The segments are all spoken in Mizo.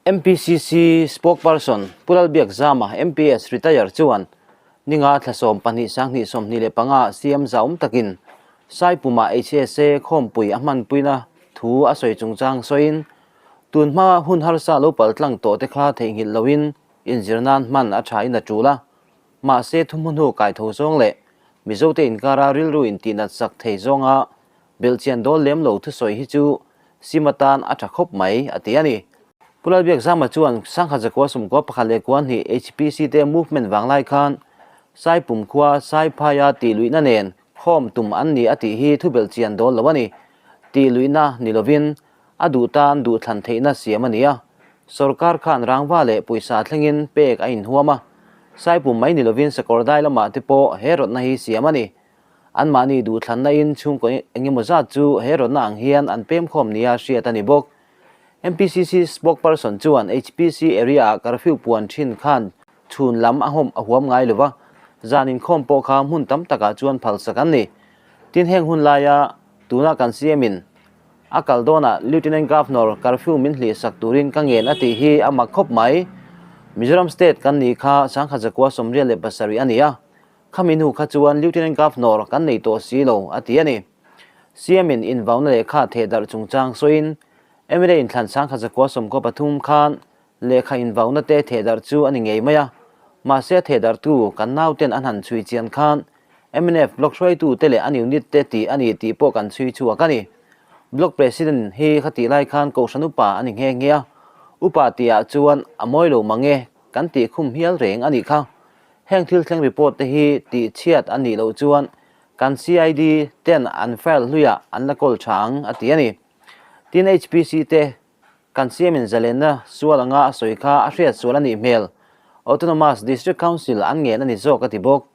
MPCC Spokesperson Pu Lalbiakzama, MPS Retire chuan ninga thla 12 sanghnih 25 siam zauhawm takin Saipuma HSA khawmpui a hmanpuina thu a sawi chungchang sawiin, tun hma hun harsa lo pal tlang tawh te kha theihnghilh loin inzir nan hman a thain a tul a, mahse thuhmu hnu kaitho zawng leh Mizote inkara rilru intihnat sak thei zawnga Belhchian dawl lem lo thusawi hi chu sim atan a tha khawp mai, a ti a ni. Pu Lalbiakzama chuan Sangha Zakua Sumkua pakhat leh kua hnih HPC te movement vanglai khan Saipum khua Saiphaia tih luihna nen khawm tum an ni a tih hi thu belhchian dawl lo a ni. Tih luihna ni lovin a duh tan duhthlan theihna siam a ni a. Sorkar khan rangva leh pawisa thlengin pek a inhuam a. Saipum mai ni lovin Sakawrdai lamah te pawh he rawtna hi siam a ni. Anmahni duhthlanna in chhungkaw engemaw zat chu he rawtna ang hian an pem khawm nia hriat a ni bawk. MPCC spokesperson chuan HPC area ah curfew puan thin khan chhun lam a hawm a huam ngai lo va, zan inkhawm pawh kha hmun tam takah chuan phalsak an ni. Tin heng hun laia tuna kan CM in a kal dawnah Lieutenant Governor curfew min hlih sak turin ka ngen a tih hi a mak khawp mai. Mizoram state kan nih kha sangkhat zakua 87 a ni a. Khami hnu kha chuan Lieutenant Governor kan nei tawh si lo, a ti a ni. CM in invauna lehkha theh darh chungchang sawiin mla inthlan sangkhat zakua 13 khan lehkha invauna te theh darh chu a ni ngei mai a. Mahse a theh darhtu kan nauten an han chhui chian khan mnf Block hruaitu te leh an unit te tih a ni tih pawh kan chhui chhuak a ni. Block President hi khatih lai khan Kohhran Upa a ni nghe nghe a, Upa tihah chuan a mawi lo mange kan tih khum hial reng a nih kha. Heng thil thleng report te hi tih chhiat a nih loh chuan kan CID ten an file hluiah an la kawl tha ang a ti a ni. Tin HPC te kan CM in zalenna sual anga a sawi kha a hriat sual a nih hmel. Autonomous District Council an ngen a ni zawk a ti bawk.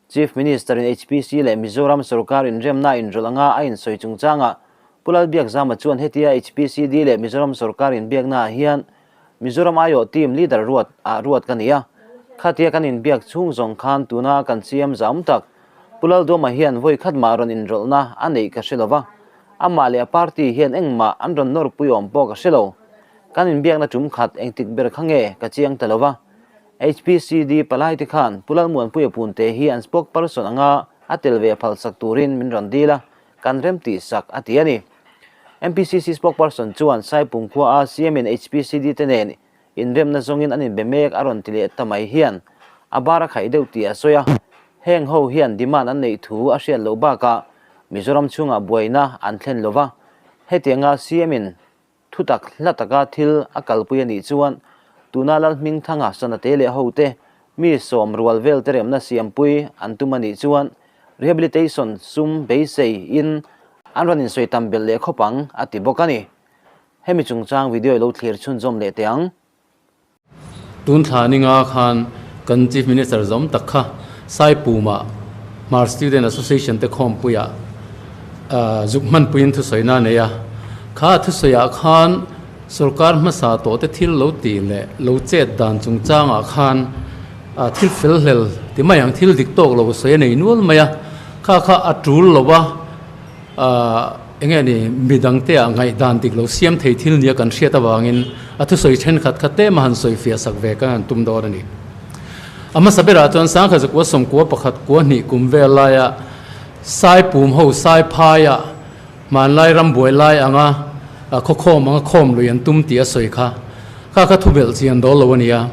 Chief Minister in HPC leh Mizoram sorkar inremna inrawlh anga a insawi chungchangah Pu Lalbiakzama chuan hetia HPCD leh Mizoram sorkar inbiaknaah hian Mizoram aiawh team leader ruat ah ruat ka ni a, khatia kan inbiak chhung zawng khan tuna kan CM zam tak Pu Lalduama hian vawi khat mah rawn inrawlhna a neih ka hre lo va, amah leh a party hian engmah an rawn nawrpui awm pawh ka hre lo. Kan inbiakna tum khat engtik ber kha nge ka chiang ta lo va. HPCD palai te khan Pu Lalmuanpuia Punte hi an spokesperson anga a tel ve phalsak turin min rawn dil a, kan remtihsak a ti a ni. MPCC spokesperson chuan Saipum khua a CM in HPCD te nen inremna zawngin an inbe mek a rawn ti leh ta mai hian a bar a khaih deuh tih a sawi a. Heng ho hian demand an neih thu a hriat loh bakah Mizoram chhungah buaina an thlen lo va, hetianga CM in Thutak hla taka thil a kalpui a nih chuan tuna Lalhmingthanga Sanate leh hote mi sawm rual vel te remna siampui an tum a nih chuan rehabilitation sum beisei in an rawn insawi tam belh leh khawp ang a ti bawk a ni. Hemi chungchang video i lo thlir chhunzawm leh teh ang. Tun thla ninga khan kan Chief Minister zawm tak kha Saipuma Hmar Student Association te khawmpuiah zuk hmanpuiin thusawi na a nei a. Kha thusawiah khan sorkar hmasa tawh te thil lo tih leh lo chet dan chungchangah khan thil fel hlel ti mai ang thil dik tawk lo sawi a nei nual mai a. Kha kha a tul lo a. Enge ni, midangte ah ngaihdan dik lo siam thei thil nia kan hriat avangin a thusawi thenkhat kha tlem a han sawi fiah sak ve kan han tum dawn a ni. A hmasa berah chuan Sangkhat zakua sawmkua pakhat kua hnih kum vel laia Saipum ho Saiphaia hmanlai rambuai lai anga khawkhawm anga khawm lui an tum tih a sawi kha kha kha thubelh chian dawl lo a ni a.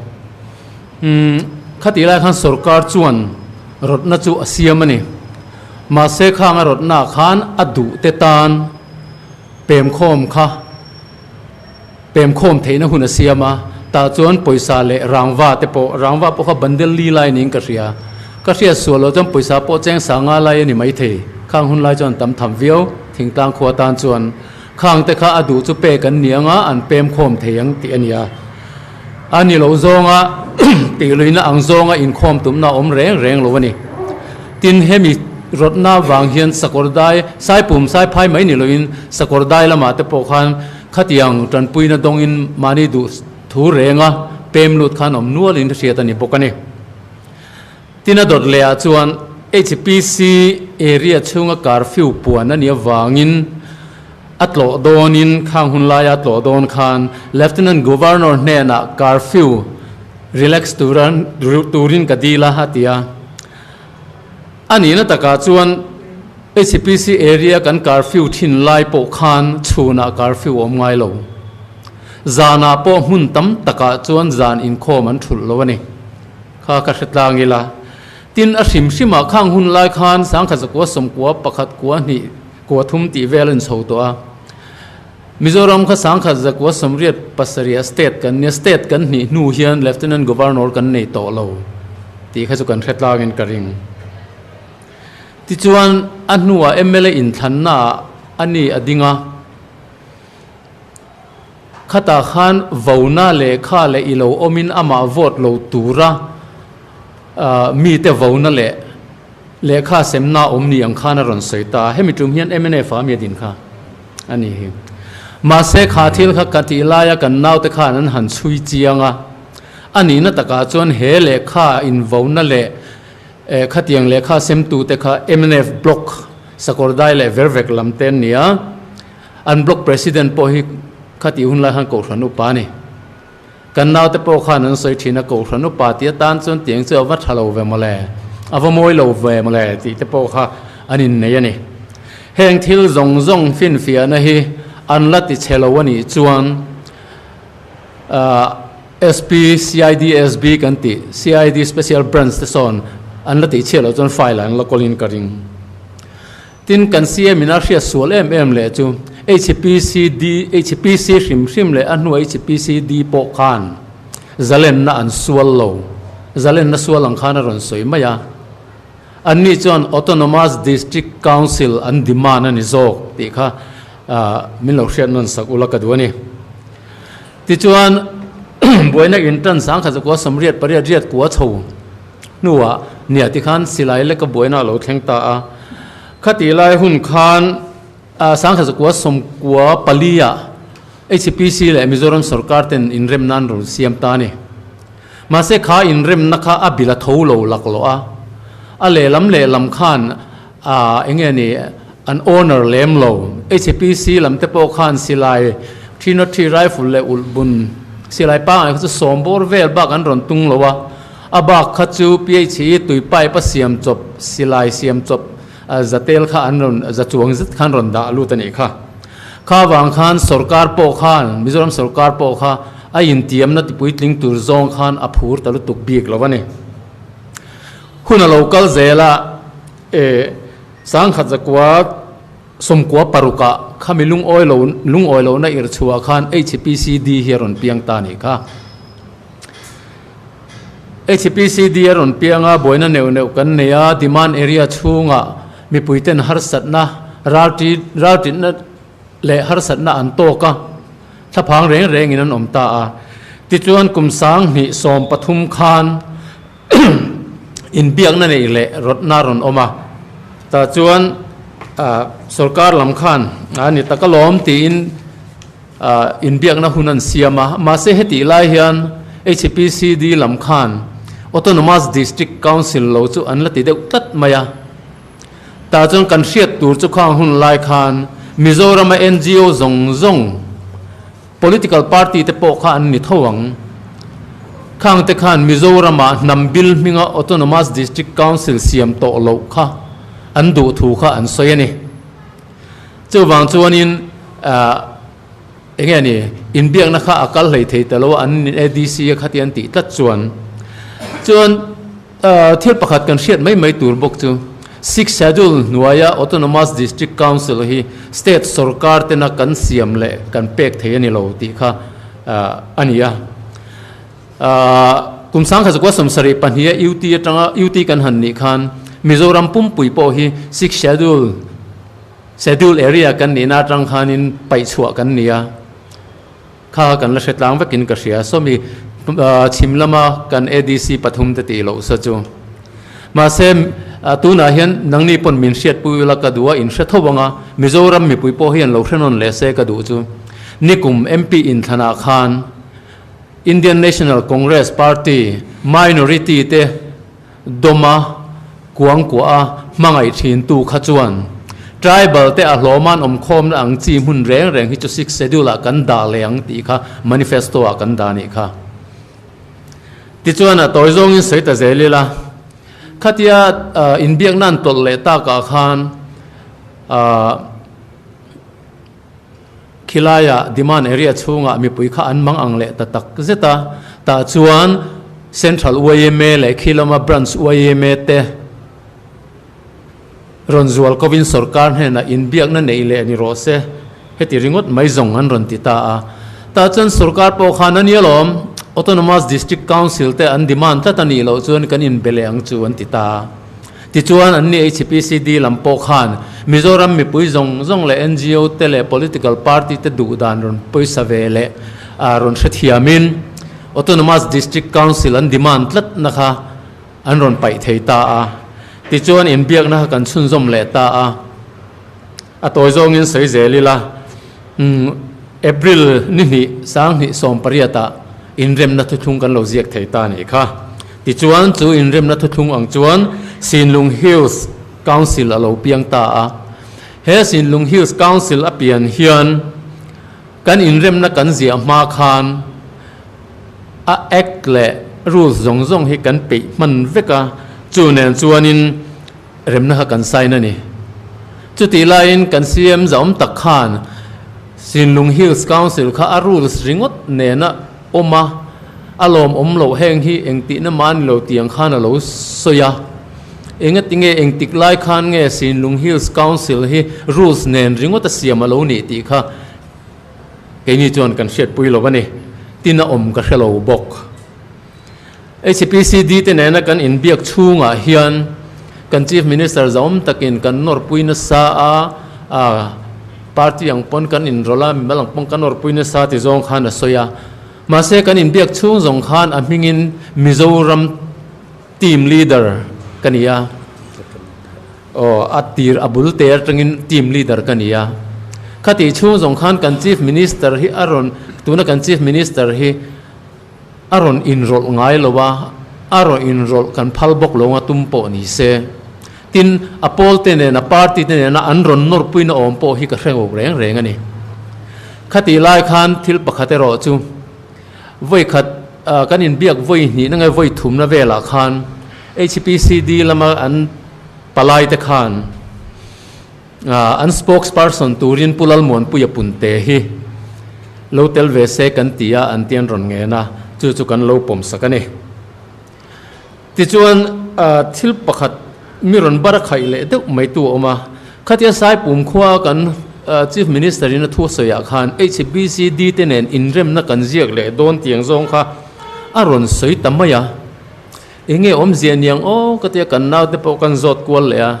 Umm, khatih lai khan sorkar chuan rawtna chu a siam a ni. Mahse khang a rawtnaah khan a duh te tan pemkhawm kha pemkhawm theihna hun a siam a, tah chuan pawisa leh rangva te pawh, rangva pawh kha bandel li lai niin ka hria. Ka hriat sual loh chuan pawisa pawh cheng sanga lai a ni maithei. Khang hun lai chuan tam tham viau, thingtlang khua tan chuan khang te kha a duh chu pek an ni anga an pemkhawm thei ang tih a ni a. A ni lo zawnga tih luihna ang zawnga inkhawm tumna a awm reng reng lo a ni. Tin, hemi rawtna vang hian sakawr dai, saipum saiphai mai ni loin sakawr dai lamah te pawh khan khatiang tanpuina dawngin mahni duh thu renga pem lut khan awm nualin hriat a ni bawk a ni. Tin, a dawt lehah chuan HPC area chhunga curfew puan a nih avangin. A tlawh dawnin khang hun laia tlawh dawn khan Lieutenant Governor hnenah curfew relax tura turin ka dil a, a ti a. A nihna takah chuan HPC area kan curfew thin lai pawh khan chhunah curfew a awm ngai lo. Zanah pawh hmun tam takah chuan zan inkhawm an thulh lo a ni. Kha ka hre tlang ila. Tin, a hrim hrimah khang hun lai khan sangkhat zakua sawmkua pakhat kua hnih kua thum tih vel a inchho tawh a. Mizoram kha sangkhat zakua sawmriat pasarih state kan nia, state kan hnih hnu hian Lieutenant Governor kan nei tawh lo tih kha chu kan hre tlangin ka ring. Tichuan, a hnuah mla inthlannaah a ni a ding a. Khatah khan vona lehkha leh i lo awmin amah vote lo tura mite vona leh lehkha semna awm ni ang khan a rawn sawi ta a, hemi tum hian mnf ah mi a din kha a ni hi. Mahse kha thil kha ka tih laia kan naute khan an han chhui chiang a, a nihna takah chuan he lehkha invona leh khatiang lehkha semtute kha mnf block Sakawrdai leh Vervek lam te an ni a. An block president pawh hi khatih hun lai khan Kohhran upa a ni. Kan naute pawh khan an sawi thin a, Kohhran upa tih atan chuan tiang chu a va tha lo ve mawle, a va mawi lo ve mawle tih te pawh kha an innei a ni. Heng thil zawng zawng finfiahna hi an la ti chhe lo a nih chuan SP, CID, SB kan tih, CID Special Branch te sawn an la tih chhiat loh chuan file ah an la kawlin ka ring. Tin, kan CM in a hriat sual em em leh chu HPCD, HPC hrim hrim leh a hnua HPCD pawh khan zalenna an sual lo. Zalenna sual ang khan a rawn sawi mai a. Anni chuan Autonomous District Council an demand a ni zawk tih kha min lo hriat nawn sak ula ka duh a ni. Tichuan, buaina intan sangkhat zakua sawmriat pariat riat kua chho. Hnuah nia tikhan silai leka buaina a lo thleng ta a. Khatih lai hun khan sangkhat zakua sawmkua paliah HPC leh Mizoram sorkar ten inremna an rawn siam ta a ni. Mahse kha inremna kha a bil a tho lo laklawh a. A lehlam lehlam khan eng nge ni an owner lem lo. HPC lam te pawh khan silai 303 rifle leh ulhbun silai pangngai kha chu sawm bawr vel bak an rawn tung lo a. A bak kha chu PHE tui pipe a siam chawp, silai siam chawp zatel kha an rawn, za chuang zet khan rawn dah lut a nih kha. Kha vang khan sorkar pawh khan, Mizoram sorkar pawh kha a intiamna tipuitling tur zawng khan a phur ta lutuk bik lo a ni. Hun a lo kal zel a, e sangkhat zakua sawmkua parukah khami lungawi lo, lungawi lohna irhchhuah khan HPCD hi a rawn piang ta a nih kha. HPCD a rawn piang a, buaina neuh neuh kan nei a, demand area chhungah mipuiten harsatna, ralti, raltitna leh harsatna an tawk a, thlaphang reng rengin an awm ta a. Tichuan kum sanghnih 13 khan inbiakna neih leh rawtna a rawn awm a, tah chuan sorkar lam khan a ni tak alawm tiin, Inbiakna hun an siam a, mahse hetih lai hian HPCD lam khan Autonomous District Council lo chu an la ti deuh tlat mai a. Tah chuan kan hriat tur chu khang hun lai khan Mizorama ngo zawng zawng, political party te pawh kha an ni tho ang. Khang te khan Mizorama hnam bil hminga Autonomous District Council siam tawh loh kha an duh thu kha an sawi a ni. Chuvang chuanin eng nge ni, inbiakna kha a kal hlei thei ta lo a, an ADC a khati an tih tlat chuan. Chuan thil pakhat kan hriat mai mai tur bawk chu, Sixth Schedule hnuaia Autonomous District Council hi state sorkar tena kan siam leh kan pek thei a ni lo tih kha a ni a. Kum sangkhat zakua 72 a UT atanga UT kan han nih khan Mizoram pumpui pawh hi Sixth Schedule Schedule area kan nihna atang khanin paih chhuah kan ni a, kha kan la hre tlang vekin ka hria. Sawmi chhim lama kan ADC pathum te tih loh sa chu. Mahse tunah hian nangni pawn min hriatpui ula ka duh a, in hre tho ang a, Mizoram mipui pawh hian lo hre nawn leh se ka duh chu. Nikum MP inthlanah khan Indian National Congress Party minority te dawma kuangkuah a hmangaih thintu kha chuan Tribal te a hlawman awmkhawmna ang chi hmun reng reng hi chu Sixth Schedule ah kan dah leh ang tih kha manifesto ah kan dah nih kha. Tichuan a tawi zawngin sawi ta zel ila, khatia inbiakna an tawlh leh takah khan Khilaiah demand area chhungah mipui kha an mang ang leh ta tak zet a, tah chuan Central yma leh khilama Branch yma te rawn zual kovin sorkar hnenah inbiakna neih leh ni rawh se, heti ringawt mai zawng an rawn ti ta a. Tah chuan sorkar pawh khan a nia lawm, Autonomous District Council te an demand tlat a nih loh chuan kan inbe leh ang chu an ti ta a. Tichuan, anni HPCD lam pawh khan Mizoram mipui zawng zawng leh ngo te leh political party te duh dan rawn pawisa ve leh rawn hrethiamin Autonomous District Council an demand tlatna kha an rawn paih thei ta a. Tichuan, inbiakna kha kan chhunzawm leh ta a. A tawi zawngin sawi zel ila, April ni hnih 2018 ah inremna thuthlung kan lo ziak thei ta a nih kha. Tichuan, chu inremna thuthlung ang chuan Sinlung Hills Council a lo piang ta a. He Sinlung Hills Council a pian hian kan inremna kan ziah hma khan a Act leh Rules zawng zawng hi kan peih hman vek a, chu nen chuanin remna kha kan sign a ni. Chutih laiin kan CM zahawm tak khan Sinlung Hills Council kha a rules ringawt nena awm a, a lawmawm loh heng hi engtihna mah a ni lo tiang khan a lo sawi a. Engatinge engtik lai khan nge Sinlung Hills Council hi rules nen ringawt a siam a lo nih tih kha keini chuan kan hriatpui lo a ni. Tin a awm ka hre lo bawk. HPCD te nena kan inbiak chhungah hian kan Chief Minister zahawm takin kan nawrpui nasa a, a party ang pawn kan inrawlh a, mimal ang pawn kan nawrpui nasa ti zawng khan a sawi a. Mahse kan inbiak chhung zawng khan a hmingin Mizoram team leader ka ni a, aw a tir a bul te atangin team leader ka ni a. Khatih chhung zawng khan kan Chief Minister hi a rawn, tuna kan Chief Minister hi, A rawn inrawlh ngai lo a, a rawn inrawlh kan phal bawk lo anga tum pawh ni se. Tin, a pawl te nena, party te nena an rawn nawrpuina awm pawh hi ka hre ngawk reng reng a ni. Khatih lai khan thil pakhat erawh chu vawi khat kan inbiak vawi hnihna nge vawi thumna velah khan HPCD lama an palai te khan An spokesperson turin Pu Lalmuanpuia Punte hi lo tel ve se kan ti a, an ti an rawn ngen a, chu chu kan lo pawm sak a ni. Tichuan, thil pakhat mi rawn bar a khaih leh deuh mai tu a awm a, khatia Saipum khua kan Chief Minister in a thu a sawiah khan HBCD te nen inremna kan ziak leh dawn tiang zawng kha a rawn sawi ta mai a. Enge awmzia niang aw ka tia kan naute pawh kan zawt kual leh a,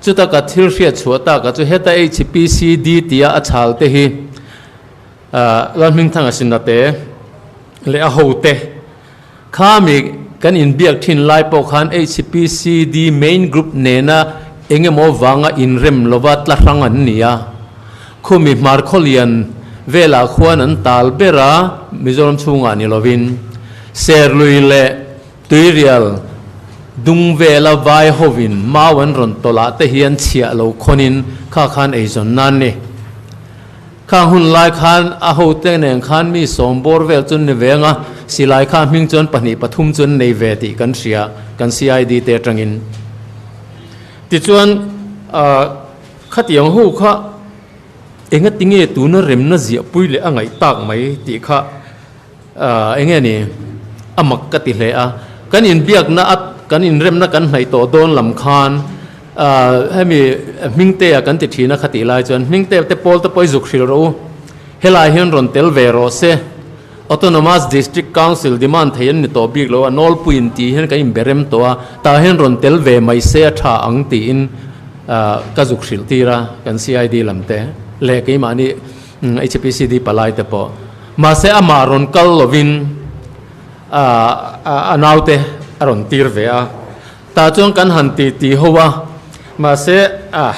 chuta ka thil hriat chhuah tak a chu heta HPCD tia a chhal te hi Lalhmingthanga Sinate leh a hote khami kan inbiak thin lai pawh khan HPCD main group nena engemaw vanga inrem lova tla hrang an ni a, khumi Hmarkhawlian velah khuan an tal ber a, Mizoram chhungah ni lovin Serlui leh Tuirial dung vela vai hovin mau an rawn tawlh ah te hian chhiah lo khawnin kha khan eizawn nan ni. Khang hun lai khan a hote nen khan mi sawm bawr vel chu ni veng a, silai kha hming chuan pahnih pathum chu an nei ve tih kan hria kan CID te atangin. Tichuan khatiang ho kha engatinge tuna remna ziahpui leh a ngaih tak mai tih kha Eng nge ni? A mak ka ti hle a. Kan inbiakna a kan inremna kan hnaih tawh dawn lam khan hemi Hmingtea kan ti thin a kha tih lai chuan Hmingtea te pawl te pawh i zuk hrilh rawh u. Helai hian rawn tel ve rawh se. Autonomous District Council demand thei an ni tawh bik lo a, nawlpuiin tih hian kan inbe rem tawh a, tah hian rawn tel ve mai se a tha ang tiin ka zuk hrilh tir a kan CID lam te leh keimahni HPCD palai te pawh. Mahse amah rawn kal lovin a naute a rawn tir ve a, tah chuan kan han ti ti ho a, mahse a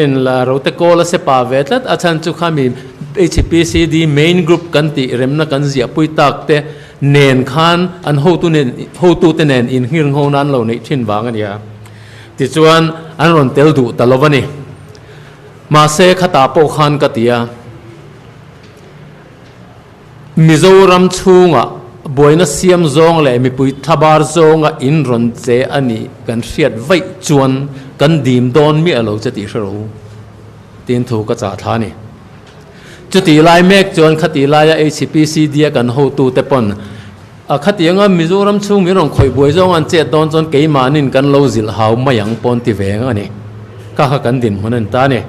in la rote kawl a se pa ve tlat a chhan chu khami HPCD main group kan tih remna kan ziahpui tak te nen khan an hotu nen hotu te nen inghir ngho nan lo neih thin vang a nia. Tichuan an rawn tel duh ta lo a ni. Mahse khatah pawh khan ka ti a, Mizoram chhungah buaina siam zawng leh mipui thlabar zawnga in rawn che a nih kan hriat vaih chuan kan dim dawn miah lo che tih hre rawh u tiin thu ka chah thla a ni. Chutih lai mek chuan khatih laia HPCD a kan hotute pawn a khatianga Mizoram chhung min rawn khawih buai zawng an chet dawn chuan keimahnin kan lo zilh hau mai ang pawn ti ve ang a ni. Kha kha kan dinhmun a ni ta a ni.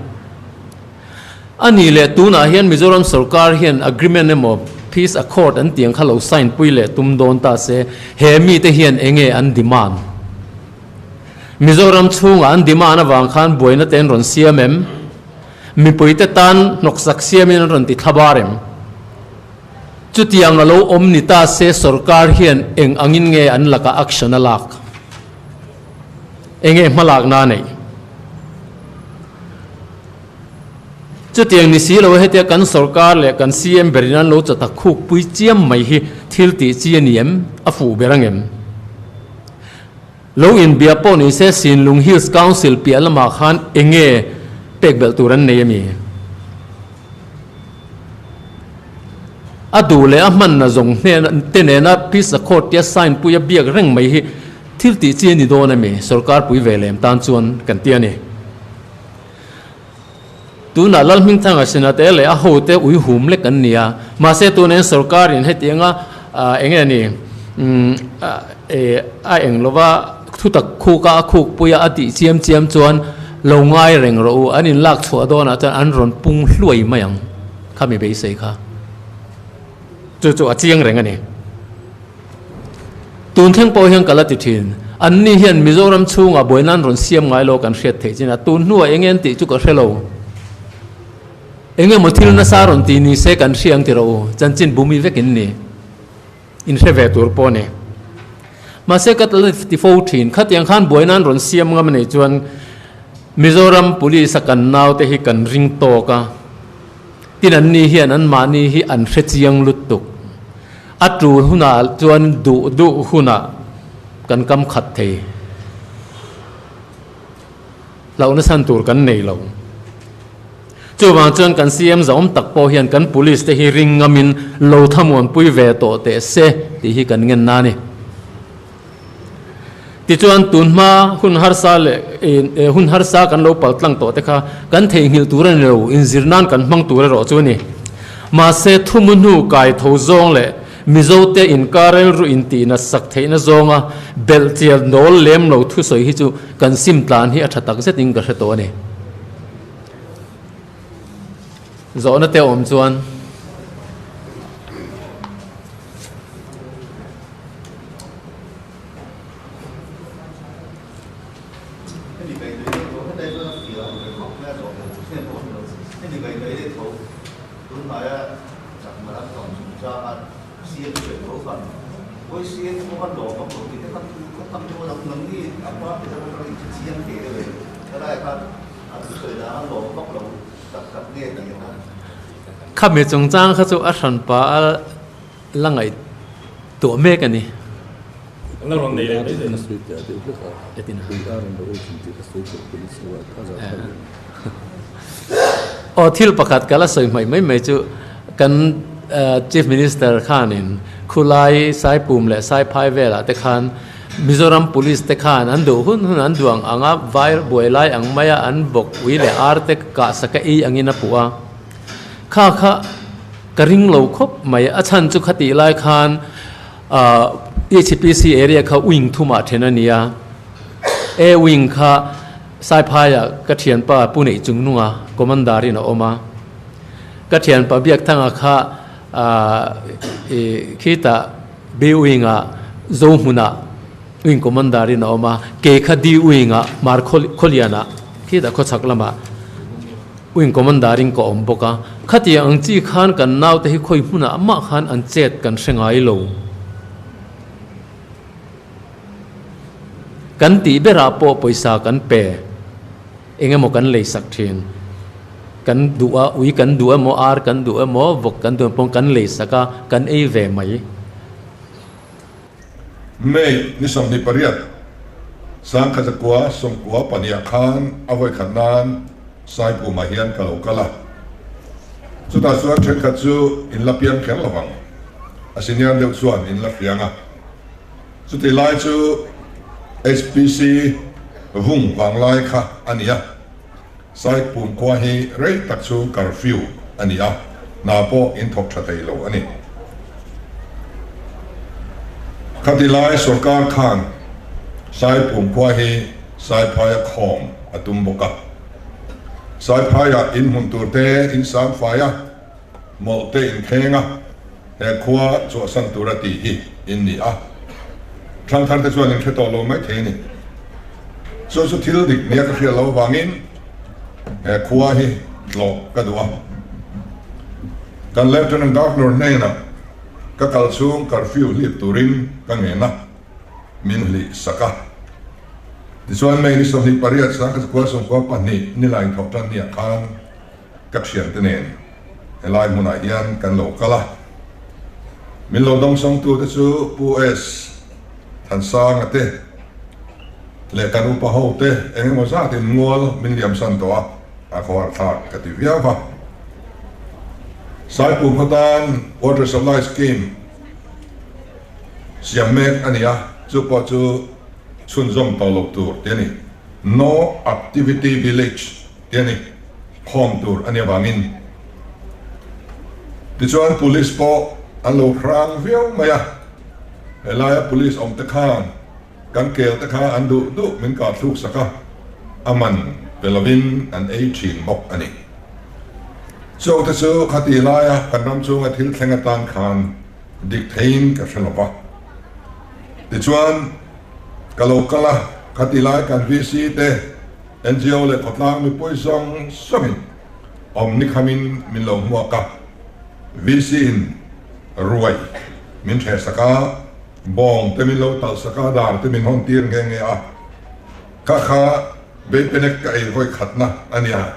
A nih leh tunah hian Mizoram sorkar hian agreement emaw peace accord an tih ang kha lo sign pui leh tum dawn ta se he mite hian enge an demand? Mizoram chhungah an demand avang khan buaina te an rawn siam em? Mipuite tan hnawksak siamin an rawn ti thlabar em? Chutiang a lo awm ni ta se sorkar hian eng angin nge an lakah action a lak? Enge hmalakna a neih? Chutiang ni si lo hetia kan sorkar leh kan CM berin an lo chawtak khuk pui chiam mai hi thil tih chi a ni em? A fuh ber ang em? Lo inbia pawh ni se Sinlung Hills Council piah lamah khan enge pek belh tur an nei a mi? A duh leh a hmanna zawng hnen te nena Peace Accord tia sign puia biak reng mai hi thil tih chi a ni dawn a mi? Sorkar pui ve lem tan chuan kan ti a ni. Tunah Lalhmingthanga Senate leh a hote ui hum lek an ni a, mahse tunah hian sorkarin hetianga eng nge ni a eng lova thutak khuka a khukpuia a tih chiam chiam chuan lo ngai reng rawh u, an inlak chhuah dawnah chuan an rawn pung hluai mai ang kha mi beisei kha. Chu chu a chiang reng a ni. Tun thleng pawh hian ka la ti thin. Anni hian Mizoram chhungah buaina an rawn siam ngai lo kan hriat theih chin a, tun hnuah eng nge an tih chu ka hre lo. Eng emaw thil nasa rawn ti ni se kan hria ang ti rawh u, chanchin bumi vek in ni. In hre ve tur pawh a ni. Mahse ka la ti fo thin, khatiang khan buaina an rawn siam ngam a nih chuan Mizoram Police a kan naute hi kan ring tawk a, Tin anni hian anmahni hi an hre chiang lutuk. A tul hunah chuan duh duh hunah kan kam khat thei. Hlauhna chhan tur kan nei lo. Chuvang chuan kan CM zahawm tak pawh hian kan police te hi ring ngamin lo thamuanpui ve tawh teh se tih hi kan ngen na a ni. Tichuan, tunhma hun harsa leh hun harsa kan lo paltlang tawh te kha kan theihnghilh tur a ni lo, inzir nan kan hmang tur erawh chu a ni. Mahse, thumu hnu kai tho zawng leh Mizote inkar rilru intihna sak theihna zawnga belh chial nawl lem lo thusawi hi chu kan sim tlan hi a tha tak zetin ka hre tawh a ni. Zawhna te awm chuan. Khami chungchang kha chu a hranpa a la ngaihtuah mek a ni. Aw thil pakhat ka la sawi hmaih mai mai chu kan Chief Minister khanin khulai Saipum leh Saiphai velah te khan Mizoram Police te khan an duh hun hun an duang anga vai buai lai ang maia an bawk ui leh ar te kah saka ei angin a puh a. Kha kha ka ring lo khawp mai. A chhan chu khatih lai khan HPC area kha wing thumah then a ni a. A wing kha Saiphaiah ka thianpa Pu Neih Chungnunga commander in a awm a. Ka thianpa Biakthanga kha khitah B wing-ah Zohmunah wing commander in a awm a. Kei kha D wing-ah Hmar Khawlianah khitah khawchhak lamah Wing Commander in ka awm bawk a, khatiang ang chi khan kan naute hi khawi hmunah mah khan an chet kan hre ngai lo. Kan tih berah pawh pawisa kan pe, eng emaw kan lei sak thin. Kan duh a, ui kan duh emaw, ar kan duh emaw, vawk kan duh emaw kan lei sak a, kan ei ve mai. May ni 28, 1992 khan a vawikhat nan. Saipumah hian ka lo kal a, chutah chuan thenkhat chu in la piang kher lo vang, a senior deuh chuan in la hriang a. Chutih lai chu HPC vung vang lai kha a ni a, Saipum khua hi rei tak chu curfew a ni a, hna pawh in thawk tha thei lo a ni. Khati lai sorkar khan Saipum khua hi Saiphaia khawm a tum bawk a. Saiphaia inhmun tur te in sang fai a, mawlh te in thleng a, he khua chhuahsan tur a tih hi in ni a. Thangthar te chuan in hre tawh lo mai thei a ni. Chu chu thil dik nia ka hriat loh avangin he khua hi tlawh ka duh a. Kan Lieutenant Governor hnenah ka kal chhung curfew hlip turin ka ngen a, min hlih sak a. Tichuan May ni 28 sangkhat 92 nilai thawh tan niah khan ka thiante nen helai hmunah hian kan lo kal a. Min lo dawngsawngtute chu Pu S. Thansanga te leh kan upa ho te eng emaw zatin mual min liamsan tawh a, a khawharthlak ka ti viau va. Saipum khawtan Water Supply Scheme siam mek a ni a, chu pawh chu chhunzawm tawh loh tur tih a ni. No Activity Village tih a ni, khawm tur a ni avangin. Tichuan Police pawh an lo hrang viau mai a, helaia Police awm te khan kan kel te kha an duh duh min kah thluk sak a, a man pe lovin an ei thin bawk a ni. Chawngte chu khati laia kan ram chunga thil thleng atan khan dik theiin ka hre lo va. Tichuan, ka lo kal a, khati lai kan VC te, NGO leh khawtlang mipui zawng zawngin awm ni khamin min lo hmuak a. VC in ruai min hreh sak a, bawng te min lo talh sak a, dar te min hawn tir nghe nghe a. Kha kha Beipenek ka ei vawi khatna a nia,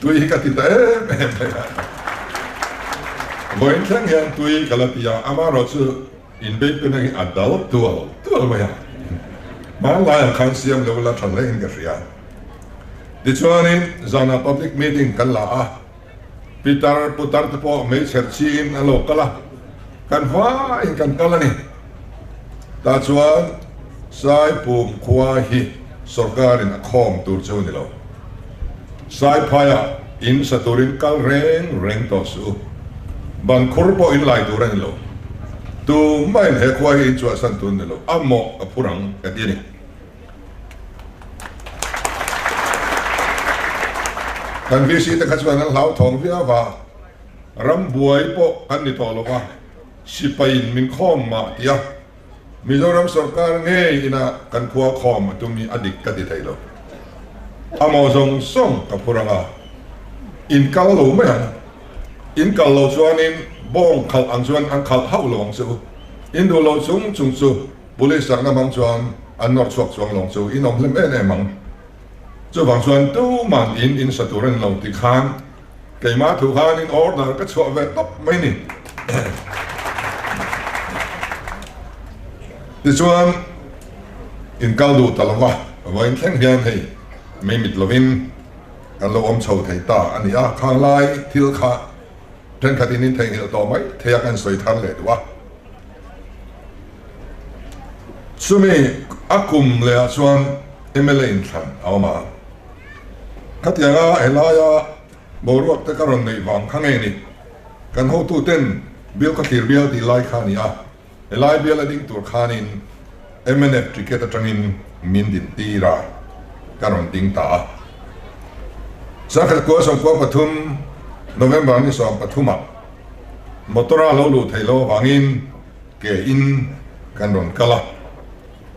tui hi ka ti ta em em mai a. Vawiin thleng hian tui ka la ti a, amaherawhchu in Beipenek hi a dal tual tual mai a, hmanlaiah khan siam lo la tha hlein ka hria. Tichuanin zanah public meeting kan la a, Pitar putar te pawh hmeichher chiin an lo kal a, kan hmain kan kal a ni. Tah chuan Saipum khua hi sorkarin a khawm tur chu a ni lo. Saiphaiah in sa turin kal reng reng tawh suh u. Ban khur pawh in lai tur a ni lo. Tumah in he khua hi in chhuahsan tur a ni lo. A mawh a phur ang ka ti a ni. Kan VC te kha chuan an hlauthawng viau va, ram buai pawh kan ni tawh lo va, sipaiin min khawm mah ti a, Mizoram sorkar ngei ina kan khua khawm a tum hi a dik ka ti thei lo. A maw zawng zawng ka phur ang a, in kal lo mai ang. In kal lo chuanin bawng khalh ang chuan an khalh hauh lo ang che u. In duh lo chung chung chu. Police chakna hmang chuan an nawr chhuak chuang lawng chu in awm hlem em em ang. Chuvang chuan tuman in in sa tur a ni lo ti khan keimah thu khan in order ka chhuah ve tawp mai ni. Tichuan in kal duh ta lova vawiin thleng hian hei mei mit lovin kan lo awm chho thei ta a ni a, khang lai thil kha thenkhatin in theihnghilh tawh mai thei a kan sawi thar leh duh a. Chumi a kum lehah chuan mla inthlan a awm a, khatianga helaia boruak te ka rawn neih vang kha nge ni, kan hotuten bial ka thlir bial tih lai kha a ni a, helai bial a ding tur khanin mnf ticket atangin min din tir a, ka rawn ding ta a. 1993 November ni 13 ah motor a lo luh theih loh avangin ke in kan rawn kal a,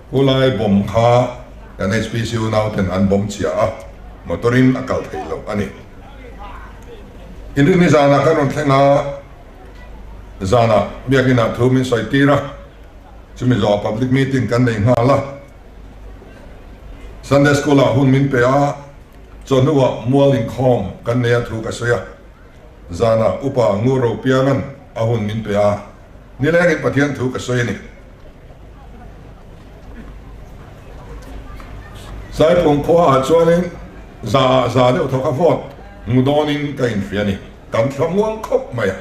khulai bomb kha kan HPC unauten an bomb chhia a, motor in a kal theih loh a ni. Inrinni zanah kan rawn thleng a, zanah biakinah thu min sawi tir a, chumi zawhah public meeting kan nei nghal a, Sunday school ah hun min pe a, chawhnuah mual inkhawm kan nei a thu ka sawi a. Zanah Upa Ngur Ropianga'n a hun min pe a, nilengin Pathian thu ka sawi a ni. Saipum khuaah chuanin. Za za deuh thawk a vote hmu dawnin ka inhria a ni. Kan thla muang khawp mai a.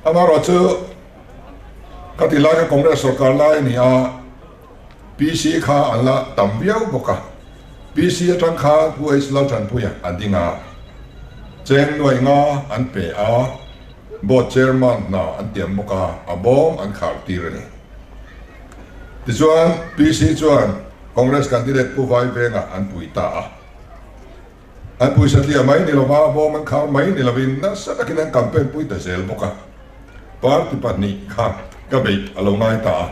Amaherawhchu ka ti lai kha Congress sorkar lai a ni a, PC kha an la tam viau bawk a. PC atang khan Pu H Laltanpuia a ding a, cheng nuaih nga an pe a, Board Chairman hna an tiam bawk a, a bawm an khar tir a ni. Tichuan PC chuan Congress candidate Pu Vai Venga an pui ta a. An pui satliah mai ni lova, bawm an khar mai ni lovin nasa takin an campaign pui ta zel bawk a. Party pahnih kha ka beih a lo ngai ta a.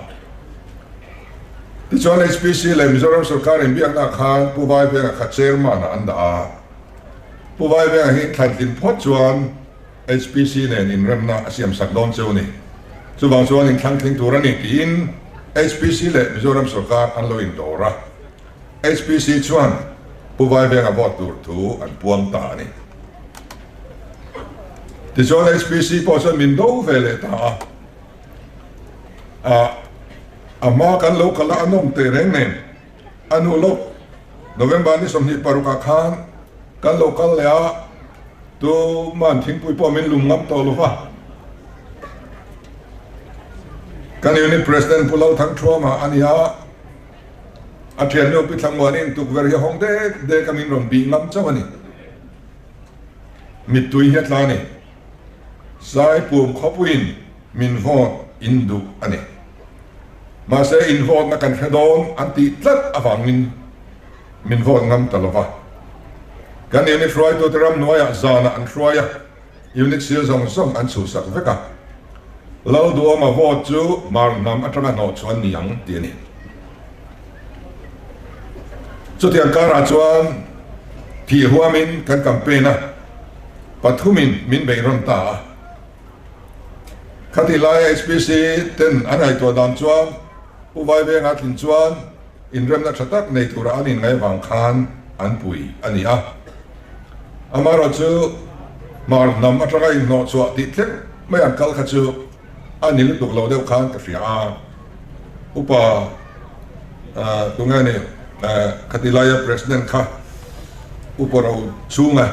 Tichuan HPC leh Mizoram sorkar inbiaknaah khan Pu Vai Venga kha chairman ah an dah a. Pu Vai Venga hi thlantlin phawt chuan HPC nen inremna a siamsak dawn cheu a ni. Chuvang chuan inthlang tling tur a ni tiin HPC leh Mizoram sorkar an lo indawr a. HPC chuan Pu Vaivenga vote tur thu an puang ta a ni. Tichuan HPC pawh chuan min do ve leh ta a. A a hma kan lo kal a, a nawm teh reng nen a nu lawk November ni 26 ah khan kan lo kal leh a, tuman thingpui pawh min lum ngam tawh lo va. Kan unit President Pu Lalthangthuama a ni a, A thiannu Pi Thlamuanin tukverh hi a hawng dek dek a min rawn bih ngam chauh a ni. Mittui hi a tla a ni. Saipum khawpuiin min vote in duh a ni. Mahse in vote na kan hre dawn an tih tlat avangin min vote ngam ta lova. Kan unit hruaitute ramhnuaiah zanah an hruai a. Unit sil zawng zawng an chhuhsak vek a, Lalduhawma vote chu Hmar hnam atanga hnawh chuan ni ang tih a ni. Chutiang karah chuan thih huamin kan campaign a, pathumin min beih rawn ta a. Khatih laia HPC ten an ngaihtuah dan chuan Pu Vaivenga tlin chuan inremna tha tak nei tura an inngaih vang khan an pui a ni a. Amaherawhchu, Hmar hnam atanga inhnawh chhuah tih thleng mai an kal kha chu a ni lutuk lo deuh khan ka hria a. Upa tunge ni khati laia President kha Upa Rochhunga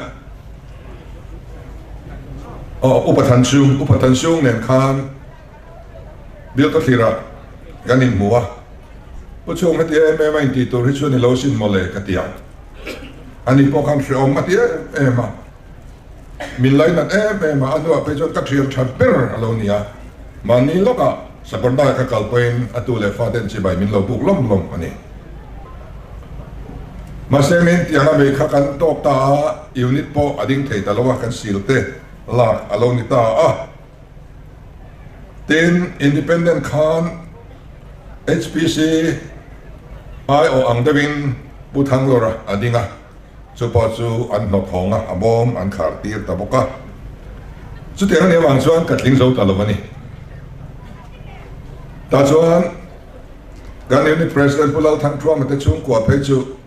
aw Upa Thanchhung Upa Thanchhung nen khan Bial ka thlir a, kan inhmu a. Pu Chhung heti em em a intih tur hi chu ni lo sin mawle ka ti a. Ani pawh khan hrehawm a ti em em a. Min lainat em em a, a hnuah phei chuan ka thian that ber a lo ni a. Mahni lawkah Sakawrdai ka kal pawhin a tu leh faten chibai min lo buk lawm lawm a ni. Mahse min tiang a bei kha kan tawk ta a, unit pawh a ding thei ta lo a, kan sil te lak a lo ni ta a. Tin, Independent khan HPC aiawh ang deuhin Pu Thanglawra a ding a, chu pawh chu an hnawt hawng a, a bawm an khar tir ta bawk a. Chutiang a nih avang chuan ka tling zo ta lo a ni. Tah chuan kan Unit President Pu Lalthangthuama te chhungkua phei chu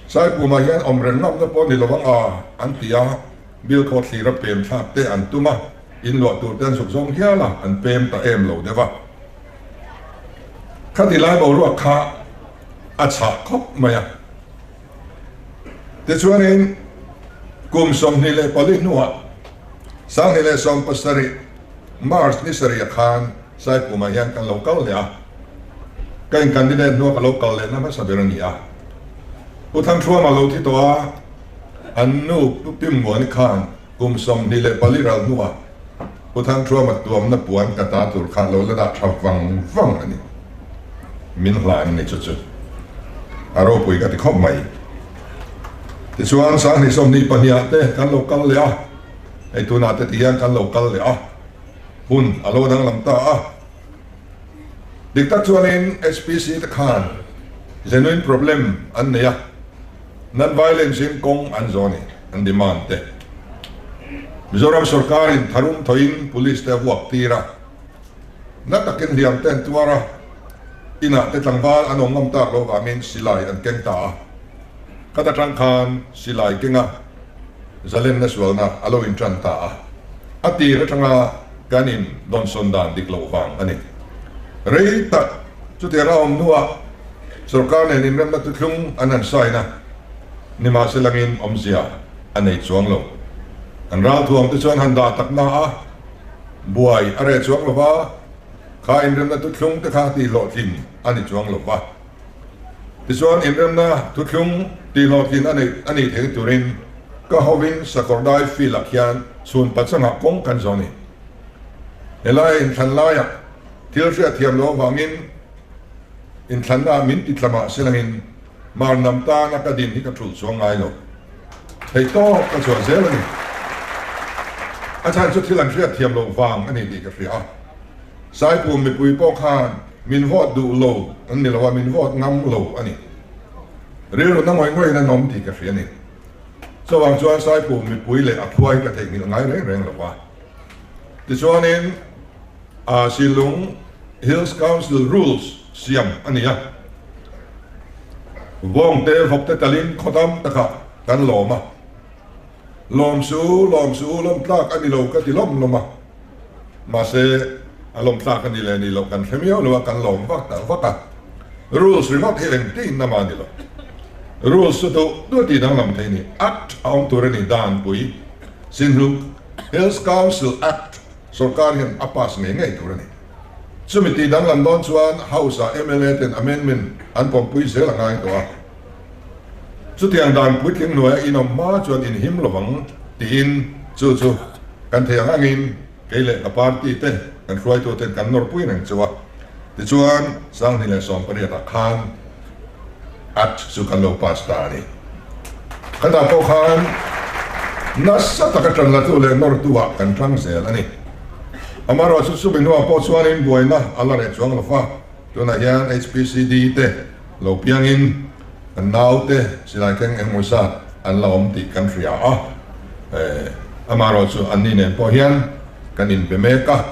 Saipumah hian awm reng ngamna pawh ni lo ang a, an ti a. Bill khaw thlira pem thlak te an tum a, in luah tur te an zuk zawng hial a, an pem ta em lo deuh a. Khati lai boruak kha a chhah khawp mai a. Tichuanin kum 24 hnuah 2017 March ni sarih ah khan Saipumah hian kan lo kal leh a, ka in candidate hnua ka lo kal lehna hmasa ber a ni a. Pu Thangthuama lo thi tawh a. An nu Pu Pimmuani khan kum 24 ral hnuah Pu Thangthuama tuamna puan ka ta tur kha lo la dah tha vang vang a ni. Min hlan a ni chu chu a ropui ka ti khawp mai. Tichuan 2022 ah te kan lo kal leh a, hei tunah te ti hian kan lo kal leh a, hun a lo danglam ta a. Dik tak chuanin HPC te khan genuine problem an nei a. Non-violence in kawng an zawh a ni, an demand te. Mizoram sorkar in tharum thawhin police te a vuak tir a, na takin hliam te an tuar a, inah te tlangval an awm ngam tak loh vangin silai an keng ta a, khat atang khan silai kenga zalenna sualna a lo intan ta a, a tir atanga kan in dawnsawn dan dik loh vang a ni. Rei tak chutianga awm hnuah, Sorkar nen inremna thuthlung an han sign a. Nimahselangin awmzia a nei chuang lo. An ralthuam te chuan han dah tak na a, buai a reh chuang lo va, kha inremna thuthlung te kha tihhlawhtlin a ni chuang lo va. Tichuan inremna thuthlung tihhlawhtlin a neih a nih theih turin ka hovin Sakawrdai field ah khian chhun pachangah kawng kan zawh a ni. Helai inthlan laiah thil hriatthiam loh avangin inthlanna min ti tla mah selangin Marnam tana ka din hi ka thulh chuang ngai lo. Theih tawk ka chhuah zel a ni. A chhan chu thil an hriatthiam loh vang a ni tih ka hria a. Saipum mipui pawh khan min vote duh lo an ni lo a, min vote ngam lo a ni. Rilru na ngawih ngawih in an awm tih ka hria a ni. Chuvang chuan Saipum mipui leh a khua hi ka theihnghilh ngai reng reng lo va. Tichuanin Shillong Hills Council Rules siam a ni a. Vawngte vawkte talin khaw tam takah kan lawm a. Lawm su, lawm su, lawm tlak a ni lo ka ti lawm lawm a. Mahse, a lawm tlak a ni leh ni loh kan hre miau lo a, kan lawm vak ta vak a. Rules ringawt hi engtin na mah a ni lo. Rules chu duh duh tih danglam thei a ni. Act a awm tur a ni danpui. Sinhluk Hills Council Act sorkar hian a pass ngei ngei tur a ni. Chumi tih danglam dawn chuan House ah mla ten amendment an pawmpui zel a ngai tawh a. Chutiang dan puitling hnuaia inawm hma chuan inhim lovang tiin chu chu kan thei ang angin kei leh ka party te kan hruaitu ten kan nawrpui reng chu a. Tichuan 2018 ah khan Act chu kan lo pass ta a ni. Khatah pawh khan nasa taka tan latu leh nawrtu ah kan tang zel a ni. Amaherawhchu chumi hnuah pawh chuanin buaina a la reh chuang lo va. Tunah hian HPCD te lo piangin kan naute silai thleng engemaw zat an la awm tih kan hria a, amaherawh chu anni nen pawh hian kan inbe mek a,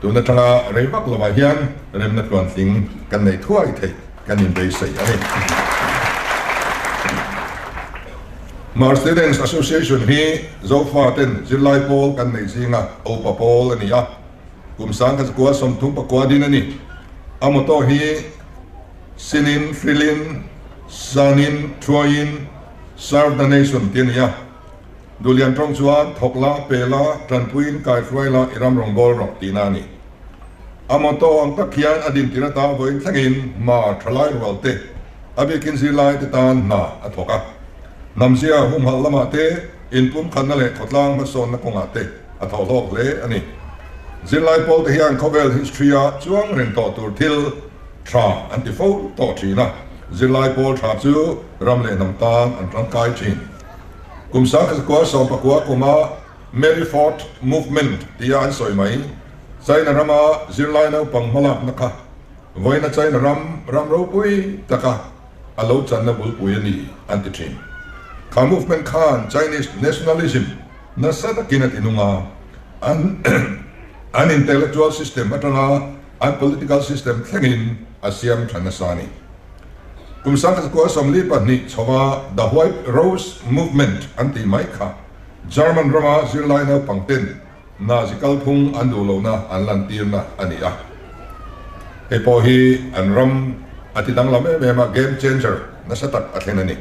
tun atanga rei vak lovah hian remna tluantling kan neih thuai theih kan inbeisei a ni. Hmar Students Association hi Zofa ten zirlai pawl kan neih zinga upa pawl a ni a. Kum 1939 din a ni. A motto hi Sinin, Hrilin, Sanin, Thuaiin, Serve the Nation tih a ni a. Duhlian tawng chuan thawk la, pe la, tanpuiin kai hruai la, i ram rawn bawl rawh tihna a ni. A motto ang tak hian a dintir ata vawiin thlengin hma thalai rual te, a bikin zirlai te tan hna a thawk a. Hnamzia humhalh lamah te, inpumkhatna leh khawtlang hmasawnna kawngah te, a thaw hlawk hle a ni. Zirlai pawlte hian khawvel history-a chuang reng tawh tur thil tha an ti fo tawh thin a, zirlai pawl tha chu ram leh hnam tan an tangkai thin. Kum 1919 kuma Mary Ford Movement tia an sawi mai, China rama zirlai naupang hmalakna kha vawiina China ram ram ropui taka a lo channa bulpui a ni an ti thin. Kha movement khan Chinese nationalism Nasa takin a ti nung a, an an intellectual system atanga an political system thlengin a siam tha nasa a ni. Kum 1942 chhova The White Rose Movement an tih mai kha German rama zirlai naupang ten Nazi kalphung an duh lohna an lantirna a ni a. Hei pawh hi an ram a ti danglam em em a, game changer nasa tak a thlen a ni.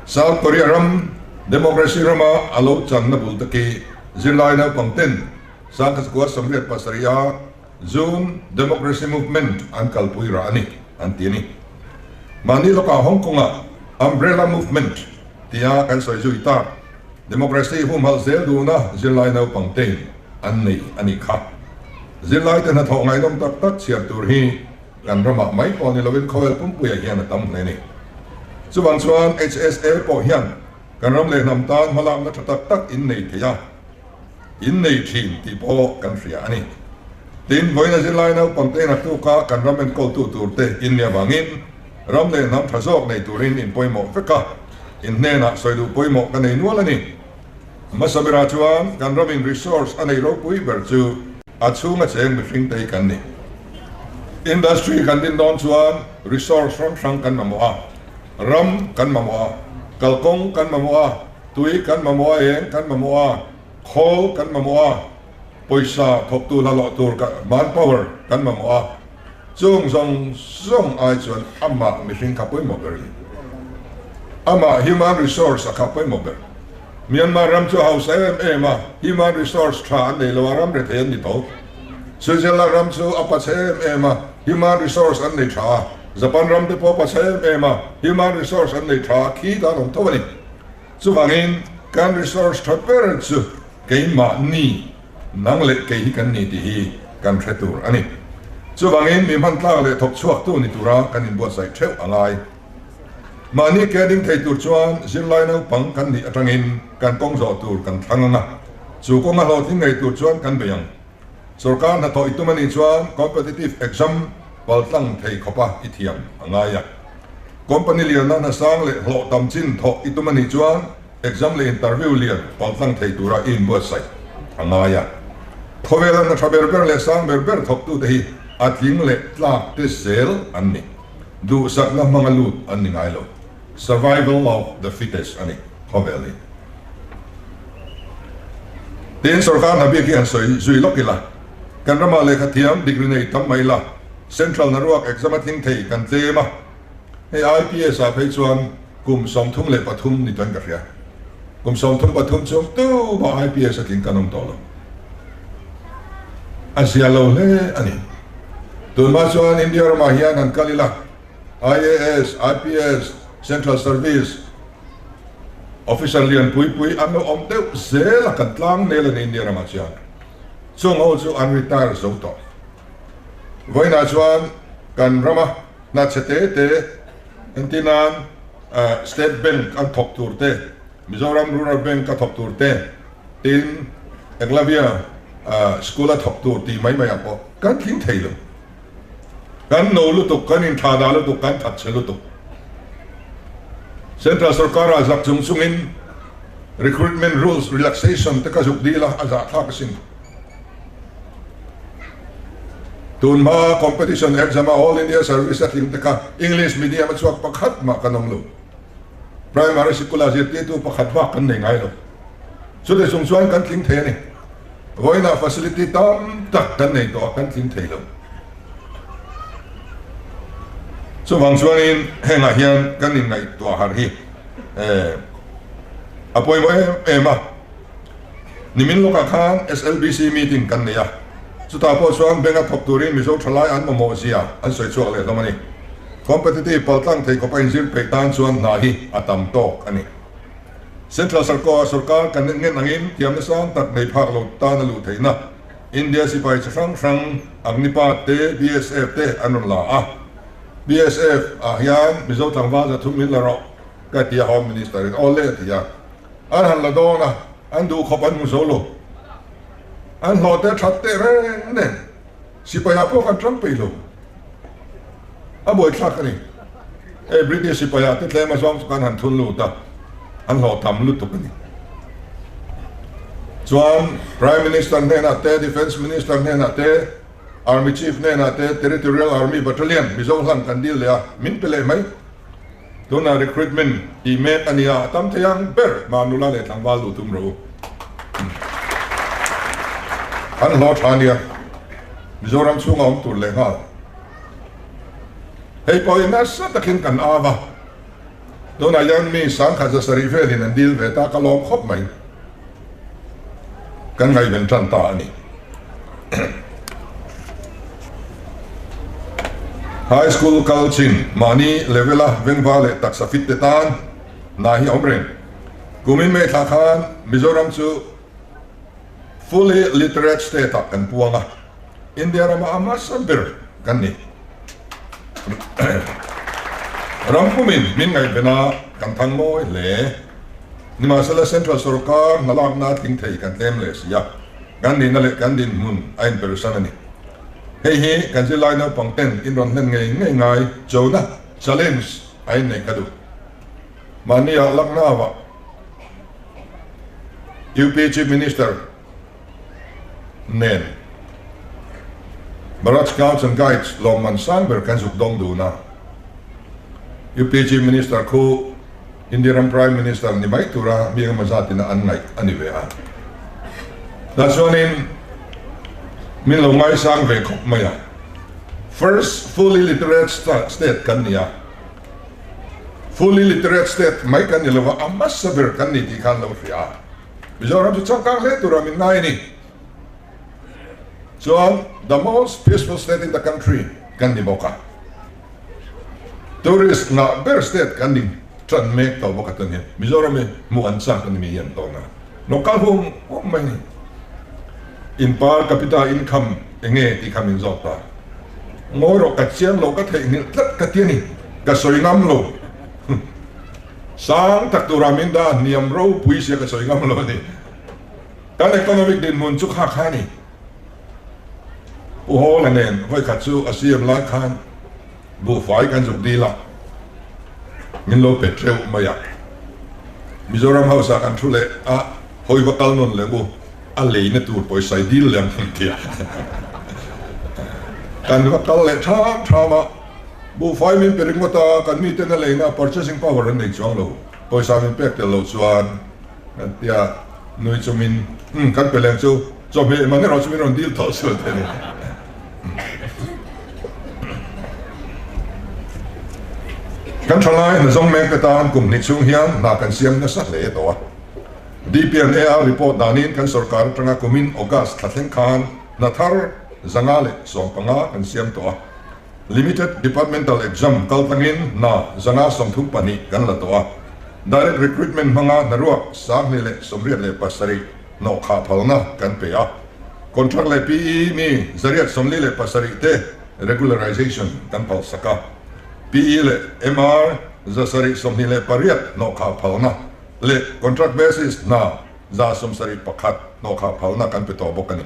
South Korea ram democracy rama a lo channa bul te khi zirlai naupang ten 1987 a June Democracy Movement an kalpui rah a ni an ti a ni. Mahni lawkah Hong Kong ah Umbrella Movement tia kan sawi zui tak democracy humhalh zel duhna zirlai naupang ten an nei a nih kha. Zirlai te hnathawh ngaihnawm tak tak chhiar tur hi Kan ramah mai pawh ni lovin khawvel pumpuiah hian a tam hle a ni. Chuvang chuan HSA pawh hian kan ram leh hnam tan hmalakna tha tak tak in nei thei a, in nei thin tih pawh kan hria a ni. Tin, vawiin a zirlai naupang te naktuka kan ram enkawltu turte in nih avangin ram leh hnam tha zawk nei turin in pawimawh vek a, in hnenah sawi duh pawimawh ka nei nual a ni. Hmasa berah chuan kan ramin resource a nei ropui ber chu a chhunga cheng mihring te hi kan ni. Industry kan din dawn chuan resource hrang hrang kan mamawh a, ram kan mamawh a, kalkawng kan mamawh a, tui kan mamawh a, eng kan mamawh a, khawl kan mamawh a, pawisa thawktu hla lawh tur manpower kan mamawh a. Chung zawng zawng ai chuan amah mihring kha pawimawh ber a ni. Amah human resource a kha pawimawh ber. Myanmar ram chu a hausa em em a, human resource tha an nei lo a, ram rethei an ni tho. Switzerland ram chu a pachhe em em a, human resource an nei tha a. Japan ram te pawh a pachhe em em a, human resource an nei tha a, khi dan awm tho a ni. Chuvangin kan resource tha ber chu keimahni, nang leh kei hi kan ni tih hi kan hre tur a ni. Chuvangin mi hman tlak leh thawk chhuaktu ni tura kan inbuatsaih theuh a ngai. Mahni ke ding thei tur chuan zirlai naupang kan nih atangin kan kawng zawh tur kan thlang ang a, chu kawnga hlawhtling ngei tur chuan kan bei ang. Sorkar hnathawh i tum a nih chuan competitive exam paltlang thei khawpa i thiam a ngai a. Company liana hnasang leh hlawh tam chin thawh i tum a nih chuan exam leh interview lian paltlang thei tura i inbuatsaih a ngai a. Khawvela hna tha ber ber leh sang ber ber thawktute hi a tling leh tlak te zel an ni. Duhsakna hmanga lut an ni ngai lo. Survival of the fittest a ni khawvel hi. Tin, sorkar hna bik hi han sawi zui lawk ila, kan ramah lehkha thiam degree nei tam mai ila, Central hnaruak exam a tling thei kan tlem a, hei IPS ah phei chuan kum 33 ni chuan ka hria. Kum 33 chung tumah IPS a tling kan awm tawh lo. A zia lo hle a ni. Tunhma chuan India ramah hian han kal ila, IAS, IPS, Central Service Officer lian pui pui an lo awm deuh zel a, kan tlang nel a ni India ramah chuan. Chung ho chu an retire zo tawh. Vawiinah chuan kan rama hna chhe te te entir nan State Bank an thawk tur te, Mizoram Rural Bank a thawk tur te, tin Eklavya School a thawk tur tih mai mai ah pawh kan tling thei lo. Kan no lutuk, kan inthla dah lutuk, kan that chhe lutuk. Central sorkar ah zak chung chungin recruitment rules relaxation te ka zuk dil a, a zahthlak asin. Tun hma competition exam a All India Service a tling te kha English medium a chhuak pakhat mah kan awm lo. Primary sikul ah zirtirtu pakhat bak kan nei ngai lo. Chutih chung chuan kan tling thei a ni. Vawiinah facility tam tak kan nei tawh a, kan tling thei lo. Chuvang chuanin hengah hian kan inngaihtuah harh hi a pawimawh em em a. Nimin lawkah khan SLBC meeting kan nei a, chutah pawh chuan bank a thawk turin Mizo thalai an mamawh zia an sawi chhuak leh hlawm a ni. Competitive paltlang thei khawpa inzir peih tan chuan hna hi a tam tawk a ni. Central sarkar sorkar kan ngen angin thiamna sang tak nei phak lo tan a luh theihna India sipai chi hrang hrang Agnipath te, BSF te an rawn la a. BSF ah hian Mizo tlangval 300 min la rawh ka ti a Home Minister in aw le a ti a. An han la dawn a, an duh khawp an hmu zo lo. An hlawh te that teh reng nen sipai ah pawh kan ṭang peih lo. A buaithlak a ni. Hei British sipai ah te tlem a zawng chu kan han thun lut a, an hlawh tam lutuk a ni. Chuan Prime Minister hnenah te, Defence Minister hnenah te, Army Chief hnenah te Territorial Army Battalion Mizo hlan kan dil leh a, min pe leh mai. Tunah recruitment tih mek a nia, a tam thei ang ber mah nula leh tlangval duh tum rawh u. An hlawh tha nia, Mizoram chhunga awm tur leh nghal. Hei pawh hi nasa takin kan av a, tunah hian mi 1700 velin an dil ve ta, ka lawm khawp mai. Kan ngaihven tan ta a ni. High School kal chin mahni level a vengva leh taksa fit te tan hna hi a awm reng. Kumin May thla khan Mizoram chu fully literate state ah kan puang a, India rama a hmasa ber kan ni. Ram pumin min ngaihven a kan thang mawi hle. Nimahsela Central sorkar hna lakna tling thei kan tlem leh si a. Kan nihna leh kan dinhmun a inpersan a ni. Hei hi kan zirlai naupang ten in rawn hlen ngei ngei ngai chona, challenge, a inneih ka duh. Mahni ah Lucknow ah UP Chief Minister nen Bharat Scouts and Guides lawmman sang ber kan zuk dawng dun a. UP Chief Minister khu India ram Prime Minister ni mai tura mi engemaw zatina an ngaih a ni ve a. Tah chuanin min lo ngaisang ve khawp mai a. First fully literate state kan ni a. Fully literate state mai kan ni lova, a hmasa ber kan ni tih khan lo hria a. Mizoram chu changkang hle tura min ngai a ni. Chuan the most peaceful state in the country kan ni bawk a. Tourist ngah ber state kan ni tan mek tawh bawk a tun hian Mizoram hi hmuh an chak a ni mi hian tawn a. Lo kal hum hum mai a ni. In per capita income enge tih kha min zawk ta. Ngawi rawh ka chiang lo ka theihnghilh tlat ka ti a ni. Ka sawi ngam lo. Sang tak tura min dah hniam ropui sia ka sawi ngam lo a ni. Kan economic dinhmun chu kha kha a ni. Pu Hawla nen vawikhat chu a CM lai khan buhfai kan zuk dil a, min lo pe teuh mai a. Mizoram House ah kan thu leh a, hawi va kal nawn leh u, a leina tur pawisa i dil leh ang kan ti a. Kan va kal leh tham tham a, buhfai min pe ringawt a, kan miten a leina purchasing power an nei chuang lo, pawisa min pek tel lo chuan. Kan ti a, nui chungin, Umm, kan pe leng chu chawhmeh man erawh chu min rawn dil tawh sual thei a ni. Kan tha lai hna zawng mek te tan kum hnih chhung hian hna kan siam nasa hle tawh a. DPNAR report danin kan sorkar atanga kumin August thla thleng khan hna thar 115 kan siam tawh a. Limited Departmental Exam kal tlangin hna 132 kan la tawh a, Direct Recruitment hmanga hnaruak 287 hnawhkhah phalna kan pe a, Contract leh PE mi 847 te regularization kan phalsak a, PE leh MR 728 hnawhkhah phalna leh Contract Basis hna 171 hnawhkhah phalna kan pe tawh bawk a ni.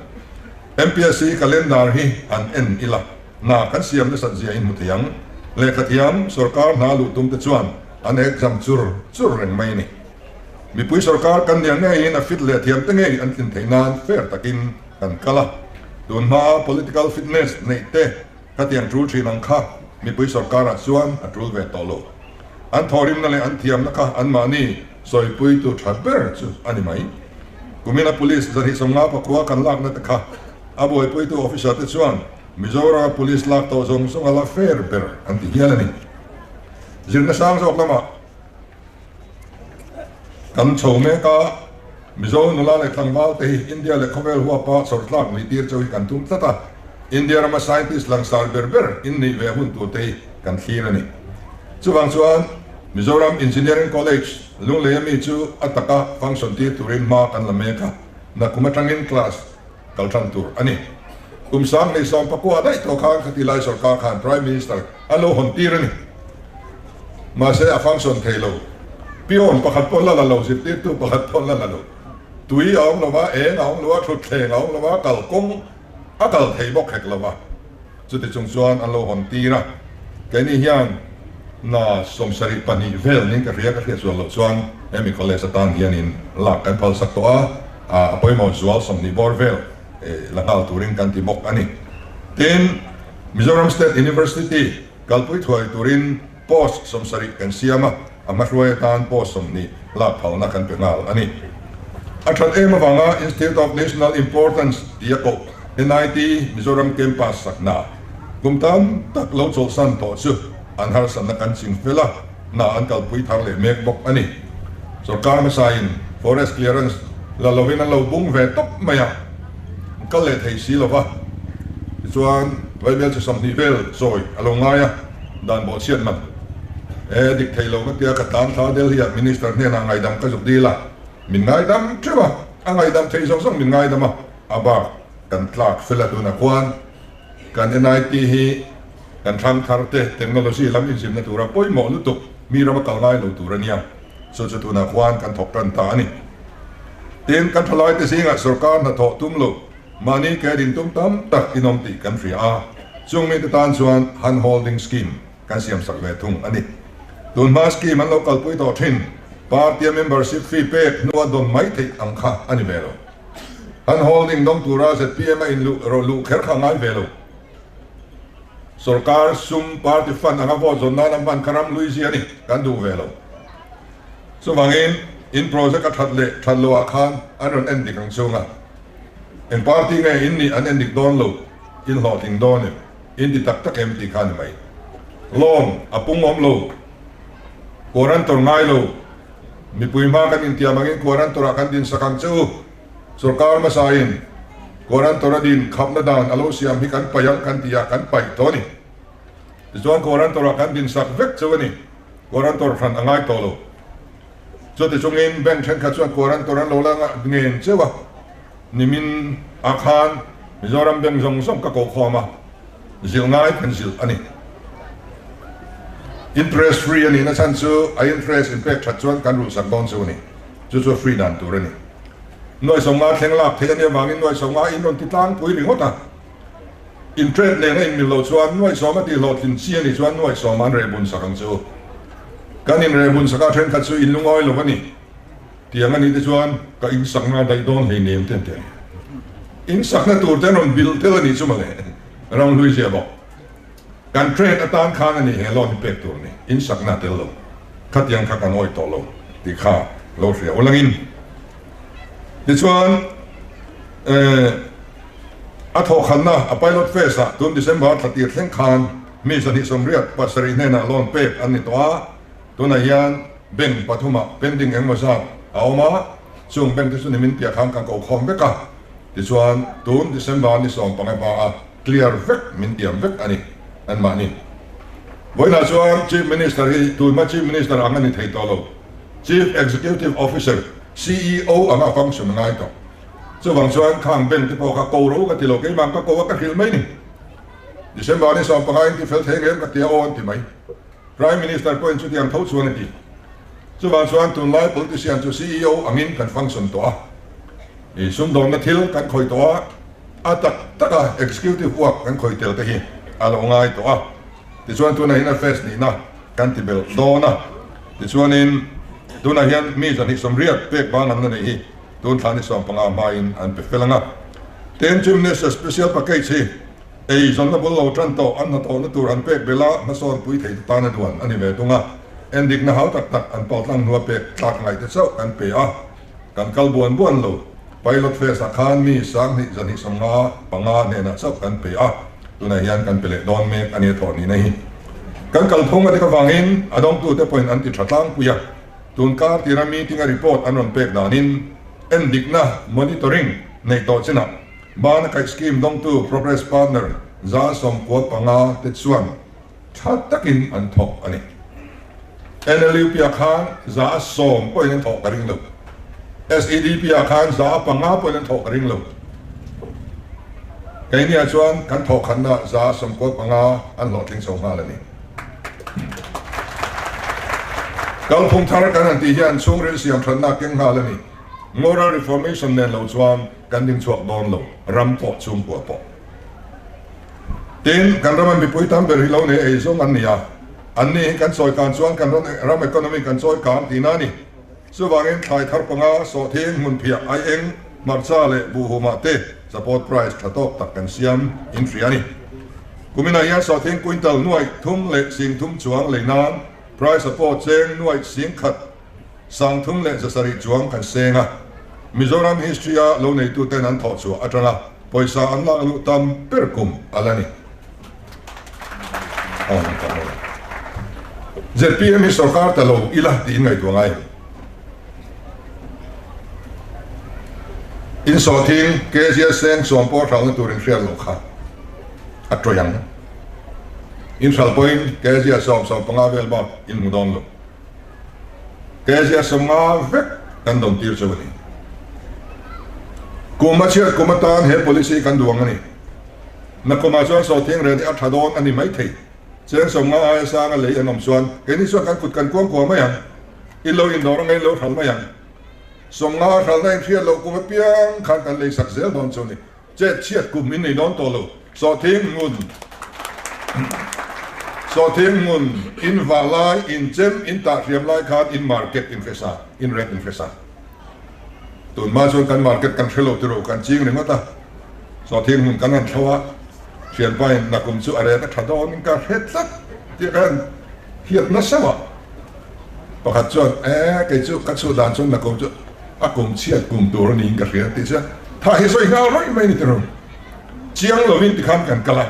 MPSC Calendar hi han en ila. Hna kan siam nasat zia in hmu thei ang. Lehkha thiam sorkar hna luh tum te chuan an exam chur chur reng mai a ni. Mipui sorkar kan nia ngeiin a fit leh thiam te ngei an tlin theih nan fair takin kan kal a. Tun hmaa political fitness neih te khatiang tul thin ang kha mipui sorkarah chuan a tul ve tawh lo. An thawhrimna leh an thiamna kha anmahni sawipuitu tha ber chu a ni mai. Kumina police 259 kan lakna te kha a buaipuitu officer te chuan Mizoram Police lak tawh zawng zawng a la fair ber an ti hial a ni. Zirna sang zawk lamah kan chho mek a, Mizo nula leh tlangval te hi India leh khawvel huapa chawrtlak nih tir chauh hi kan tum tlat a, India rama scientist langsar ber ber in nih ve hun tur te hi kan thlir a ni. Chuvang chuan Mizoram Engineering College Lunglei ami chu a taka function tir turin hma kan la mek a, nakum atangin class kal tan tur a ni. Kum 2019 daih tawh khan khati lai sorkar khan Prime Minister an lo hawn tir a ni. Mahse a function thei lo. Peon pakhat pawh la la lo, zirtirtu pakhat pawh la la lo. Tui a awm lo va, eng a awm lo a, thutthleng a awm lo va, kalkawng a kal thei bawk hek lo va. Chuti chung chuan an lo hawn tir a. Keini hian na 72 vel niin ka hria, ka hriat sual loh chuan hemi college atan hianin lak kan phalsak tawh a, a pawimawh zual 20 bawr vel la nghal turin kan ti bawk a ni. Tin, Mizoram State University kalpui thuai turin post 70 kan siam a, a hmahruai atan post 20 lak phalna kan pe nghal a ni. A that em avanga Institute of National Importance tia koh NIT Mizoram Campus sakna kum tam tak lo chawlhsan tawh chu an harsatna kan ching fel a, hna an kalpui thar leh mek bawk a ni. Sorkar hmasain Forest Clearance la lovin an lo bung ve tawp mai a, an kal leh thei si lova, tichuan Vaibel chi 20 vel chawi a lo ngai a, dan bawhchhiat man e dik thei lo ka tia ka tlan thla Delhi ah Minister hnenah ngaidam ka zuk dil a, min ngaidam teuh a, a ngaidam thei zawng zawng min ngaidam a, a bak kan tlak fel a tunah khuan kan NIT hi kan thlang thar te technology lam inzirna tura pawimawh lutuk mi rama kal ngai lo tur a nia, chu chu tunah khuan kan thawk tan ta a ni. Tin, kan thalaite zingah sorkar hnathawh tum lo mahni ke din tum tam tak inawm tih kan hria a, chung mite tan chuan hand holding scheme kan siam sak ve thung a ni. Tunhma scheme an lo kalpui tawh thin, party-a membership fee pek hnua dawn mai theih ang kha a ni ve lo. Hand holding dawng tura zpm a inluh rawh luh kher kha ngai ve lo. Sorkar sum party fund anga vote zawn nan a hman kha ram hlui zia a ni, kan duh ve lo. Chuvangin in project a that leh that loh ah khan an rawn en dik ang chung a, eng party nge in nih an en dik dawn lo, in hlawhtling dawn em, in ti tak tak em tih kha a ni mai. Loan a pung awm lo. Guarantor ngai lo, mipui hma kan intiam angin guarantor ah kan din sak ang che u. Sorkar hmasain guarantor a din khapna dan a lo siam hi kan paih ang kan ti a, kan paih tawh a ni. Tichuan guarantor ah kan din sak vek cheu a ni. Guarantor hran a ngai tawh lo. Chuti chungin bank thenkhat chuan guarantor an lo la ngen cheu a, nimin ah khan Mizoram bank zawng zawng ka kohkhawm a, zilh ngai kan zilh a ni. Interest free a nihna chhan chu a interest inpek that chuan kan rulhsak dawn chu a ni. Chu chu a free dan tur a ni. Nuai sawmnga thleng lak theih a nih avangin nuai sawmnga in rawn ti tlangpui ringawt a. Intrade nen a inmil loh chuan nuai sawm a tih hlawhtlin chi a nih chuan nuai sawm an reh bun sak ang chu. Kan inreh bun sak a thenkhat chu in lungawi lo a ni. Tiang a nih te chuan ka insakna a daih dawn hleinem te an ti a ni. Insakna tur te an rawn bilh tel a nih chu mawle, ramhlui zia bawk. Kan trade atan khan a ni he loan hi pek tur a ni, insakna a tel lo. Khatiang kha kan awih tawh lo tih kha lo hria ulangin. Tichuan eh a thawhkhanna a pilot phase ah tun December thla tir thleng khan mi 227 hnenah loan pek an ni tawh a. Tunah hian bank pathumah pending engmaw zat a awm a, chung bank te chu nimin piah khan kan ko khawm vek a, tichuan tun December ni 15 hma a clear vek min tiam vek a ni anmahni. Vawiinah chuan Chief Minister hi tunhma Chief Minister ang a ni thei tawh lo, Chief Executive Officer, CEO, anga function a ngai tawh. Chuvang chuan khang bank te pawh kha ko ro ka ti lo, keimah ka ko a ka hrilh mai ni. December ni 15 in ti fel thei ngem ka tia aw an ti mai. Prime Minister pawhin chutiang tho chuan a ti. Chuvang chuan tunlai politician chu CEO angin kan function tawh a, i sumdawnna thil kan khawih tawh a, a tak taka executive work kan khawih tel te hi a lo ngai tawh a. Tichuan tunah hian a phase nihna kan ti belh dawn a. Tichuanin tunah hian mi 280 pek bang an la neih hi tun thla ni 15 hmain an pe fel ang a. Tin, Chief Minister Special Package hi Ei zawnna bul lo tan tawh an hnathawhna tur an pek belh a, hmasawn pui thei te tan a duan a ni ve tung a. Endikna hau tak tak an paltlang hnua pek tlak ngaih te chauh kan pe a, kan kal buan buan lo. Pilot phase ah khan mi 2255 hnenah chauh kan pe a, tunah hian kan pe leh dawn mek a nia thawh nihna hi. Kan kalphung a dik avangin a dawngtute pawhin an ti tha tlangpui a, tun kar tira meeting a report an rawn pek danin endikna, monitoring, neih tawh chinah, Bana kaih scheme dawngtu Progress Partner 95 te chuan tha takin an thawk a ni. NLUP ah khan 10% pawhin an thawh ka ring lo. SEDP ah khan 5% pawhin an thawh ka ring lo. Keini ah chuan kan thawh khatna 95% an hlawhtling chho nghal a ni. Kalphung thar kan han tih hian chhungril siam thatna keng nghal a ni. Moral Reformation nen lo chuan kan ding chhuak dawn lo, ram pawh chhungkua pawh. Tin, kan rama mipui tam ber hi lo nei ei zawng an ni a, an ni hi kan chawi kan chuan kan ram economy kan chawi kan tihna a ni. Chuvangin thlai thar panga, sawhthing, hmunphiah, aieng, hmarcha leh buhhumah te support price tha tawk tak kan siam in hria a ni. Kuminah hian sawhthing quintal nuaih thum leh sing thum chuang lei nan price support cheng nuaih sing khat 3700 chuang kan seng a, Mizoram history a lo neituten an thawh chhuah atanga pawisa an lak luh tam ber kum a la ni. Zpm hi sorkar ta lo ila tiin ngaihtuah ngai. Insawhthing KZia seng sawm pawh hralhna tur in hriat loh kha a tawih ang. In hralh pawhin KZia sawm 15 vel bak in hmu dawn lo. Kezia 50 vek kan dawn tir chauh a ni. Kum a chhiat kum atan he policy kan duang a ni. Nakumah chuan sawhthing rel hi a tha dawn a ni maithei. Cheng 50 aia sanga lei an awm chuan keini chuan kan kut kan kuang kuah mai ang. In lo indawr anga in lo hral mai ang. 50 a hralna in hriat loh kum apiang khan kan lei sak zel dawn chu a ni. Chet chhiat kum in nei dawn tawh lo. Sawhthing ngun Sawhthing ngun in vah lai, in chem, in tah hriam lai khan in market in hre sa, in rate in hre sa. Tun hma chuan kan market kan hre lo tiro, kan ching ringawt a. Sawhthing hmun kan han thlo a, thianpa in nakum chu a rate a tha dawn in ka hre tlat tih khan hiat nasa mah. Pakhat chuan, E, kei chu ka chhuh dan chuan nakum chu a kum chhiat kum tur a niin ka hria tih chuan tha hi sawi nghal rawih mai ni tiro. Chiang lovin tikhan kan kal a,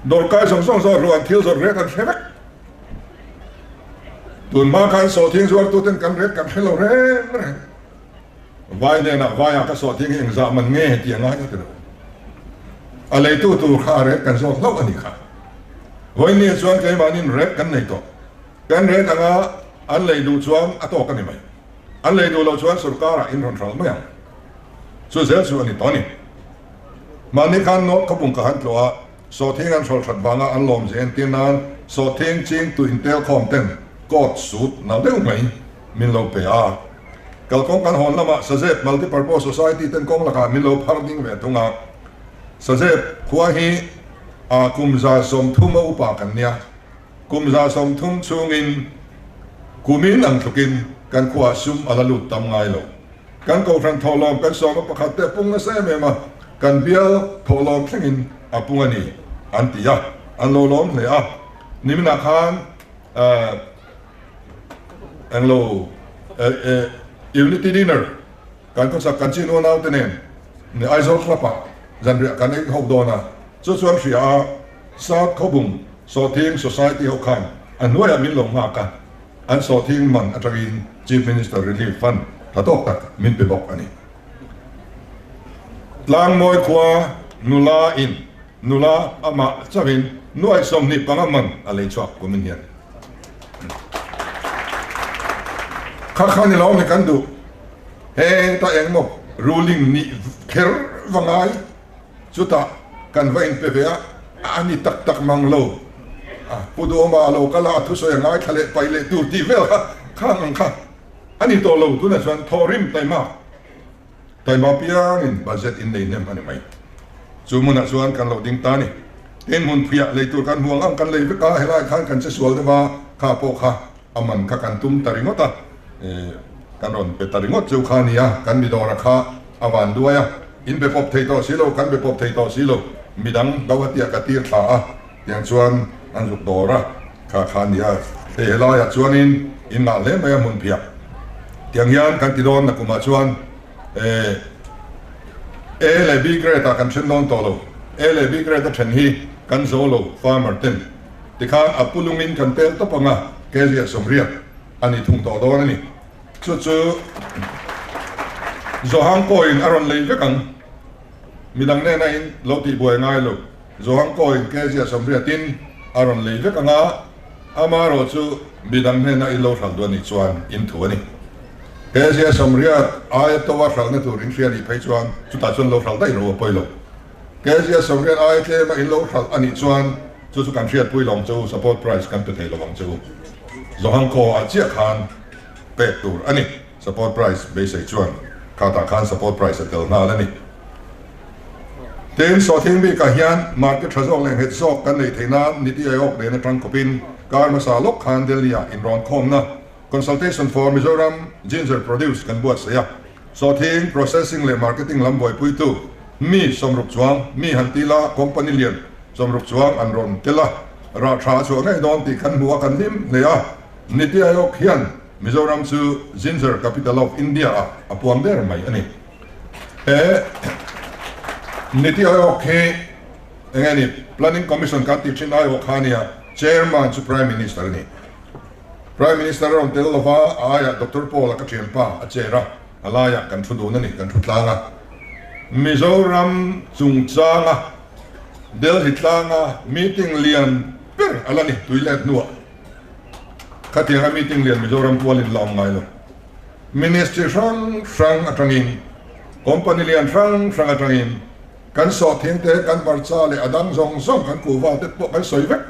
dawrkai zawng zawng zawh ruan thil zawrh rek an hre vek. Tun hma khan sawhthing zuartuten kan rek kan hre lo reng reng. Vai hnenah vaiah ka sawhthing hi engzah man nge tih a ngai a ti lo. A leitu tur kha a rek kan zawk hlauh a ni kha. Vawiinniah chuan keimahnin rek kan nei tawh. Kan rek anga an lei duh chuan a tawk a ni mai. An lei duh loh chuan sorkarah in rawn hral mai ang. Chu zel chu a ni tawh a ni. Mahni khan North Khawbung ka han tlawh a, sawhthing an hrawlh that vanga an lawm zen tir nan sawhthing ching tu intel khawm ten coat suit nal deuh mai min lo pe a. Kalkawng kan hawn lamah Sazep Multipurpose Society ten kawng lakah min lo phar ding ve thung a. Sazep khua hi a kum 30 a upa kan nia. Kum 30 chhungin kumin ang tlukin kan khuaah sum a la lut tam ngai lo. Kan kohhran thawhlawm kan sawma pakhat te a pung nasa em em a, kan bial thawhlawm thlengin a pung a ni an ti a, an lo lawm hle a. Niminah khan englo Unity Dinner kan khawsak kan chin unau te nen Aizawl Club ah zanriah kan ei ho dawn a, chu chuan hria a South Khawbung Sawhthing Society ho khan a hnuaiah min lo nghak a. An sawhthing man atangin Chief Minister Relief Fund tha tawk tak min pe bawk a ni. Tlangmawi khua nula in nula amah chauhin nuai 25 man a lei chhuak kumin hian. Kha kha ni lo ni kan duh. Heta engmaw ruling nih kher va ngai. Chutah kan va inpe ve a, a ni tak tak mang lo. A Pu Duhawma a lo kal a, a thusawi a ngaithla leh paih leh tur tih vel kha khang ang kha a ni tawh lo. Tunah chuan thawhrim taima, taima piangin budget in nei hnem a ni mai. Chu hmunah chuan kan lo ding ta a ni. Tin, hmun phuiah lei tur kan hmuang ang kan lei vek a, helaiah khan kan che sual deuh a, kha pawh kha a man kha kan tum ta ringawt a, kan rawn pe ta ringawt chu kha a ni a, kan mi dawra kha a van duai a, in be pawp thei tawh si lo, kan be pawp thei tawh si lo, midang Gauhati-ah ka tir thla a, tiang chuan an zuk dawr a, kha kha a ni a, hei helaiah chuanin in ngah hle mai a hmun phiah, tiang hian kan ti dawn nakumah chuan A leh B grade ah kan then dawn tawh lo, A leh B grade a then hi kan zo lo farmer ten. Tikhan a pu lungin kan tel tawp ang a, Kezia 80 a ni thung tawh dawn a ni. Chu chu Zohang Kawiin a rawn lei vek ang. Midang nena in lo tih buai ngai lo. Zohang Kawiin Kezia 80in a rawn lei vek ang a, amaherawh chu midang hnena in lo hralh duh a nih chuan in thu a ni. Kezia 80 aia to a hralhna tur in hria nih phei chuan chutah chuan lo hralh daih lo a pawi lo. Kezia 80 aia tlema in lo hralh a nih chuan Chu chu kan hriatpui lo ang che u, support price kan pe thei lo ang che u. Zohangkaw ah chiah khan pek tur a ni, support price beisei chuan khatah khan support price a tel nghal a ni. Tin, sawhthing bikah hian market tha zawk leh nghet zawk kan neih theih nan Niti Aayog nen atang khawpin kar hmasa lawk khan Delhi ah inrawnkhawmna Consultation for Mizoram Ginger Produce kan buatsaih a. Sawhthing processing leh marketing lam buaipuitu mi 60 chuang mi han ti la company lian 60 chuang an rawn tel a, rah tha a chhuah ngei dawn tih kan hmu a kan hlim hle a. Niti Aayog hian Mizoram chu Ginger Capital of India ah a puang der mai a ni. He Niti Aayog hi eng nge ni Planning Commission kan tih thin Aayog kha a nia, Chairman chu Prime Minister a ni. Prime Minister a rawn tel lova, a aiah Doctor Paul-a ka thianpa a chair a, a laiah kan thu dun a ni, kan thu tlang a. Mizoram chungchanga Delhi tlanga meeting lian ber a la ni, tui let hnuah. Khatianga meeting lian Mizoram pualin la awm ngai lo. Ministry hrang hrang atangin, company lian hrang hrang atangin kan sawhthing te, kan hmarcha leh a dang zawng zawng kan kuhva te pawh kan sawi vek.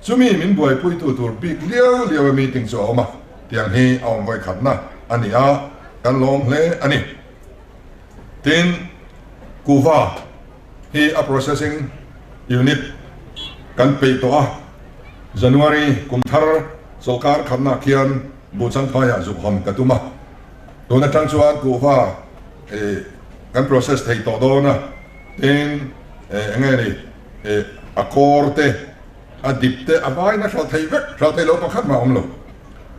Chumi min buaipuitu tur bik liau liau a meeting chu a awm a, tiang hi a awm vawikhatna a ni a, kan lawm hle a ni. Tin, kuhva hi a processing unit kan peih tawh a, January kum thar sawrkar khatna khian Buhchangphaiah zuk hawn ka tum a, tun atang chuan kuhva kan process thei tawh dawn a, tin eng nge ni, a kawr te, a dip te, a vain a hralh thei vek, hralh thei lo pakhat mah a awm lo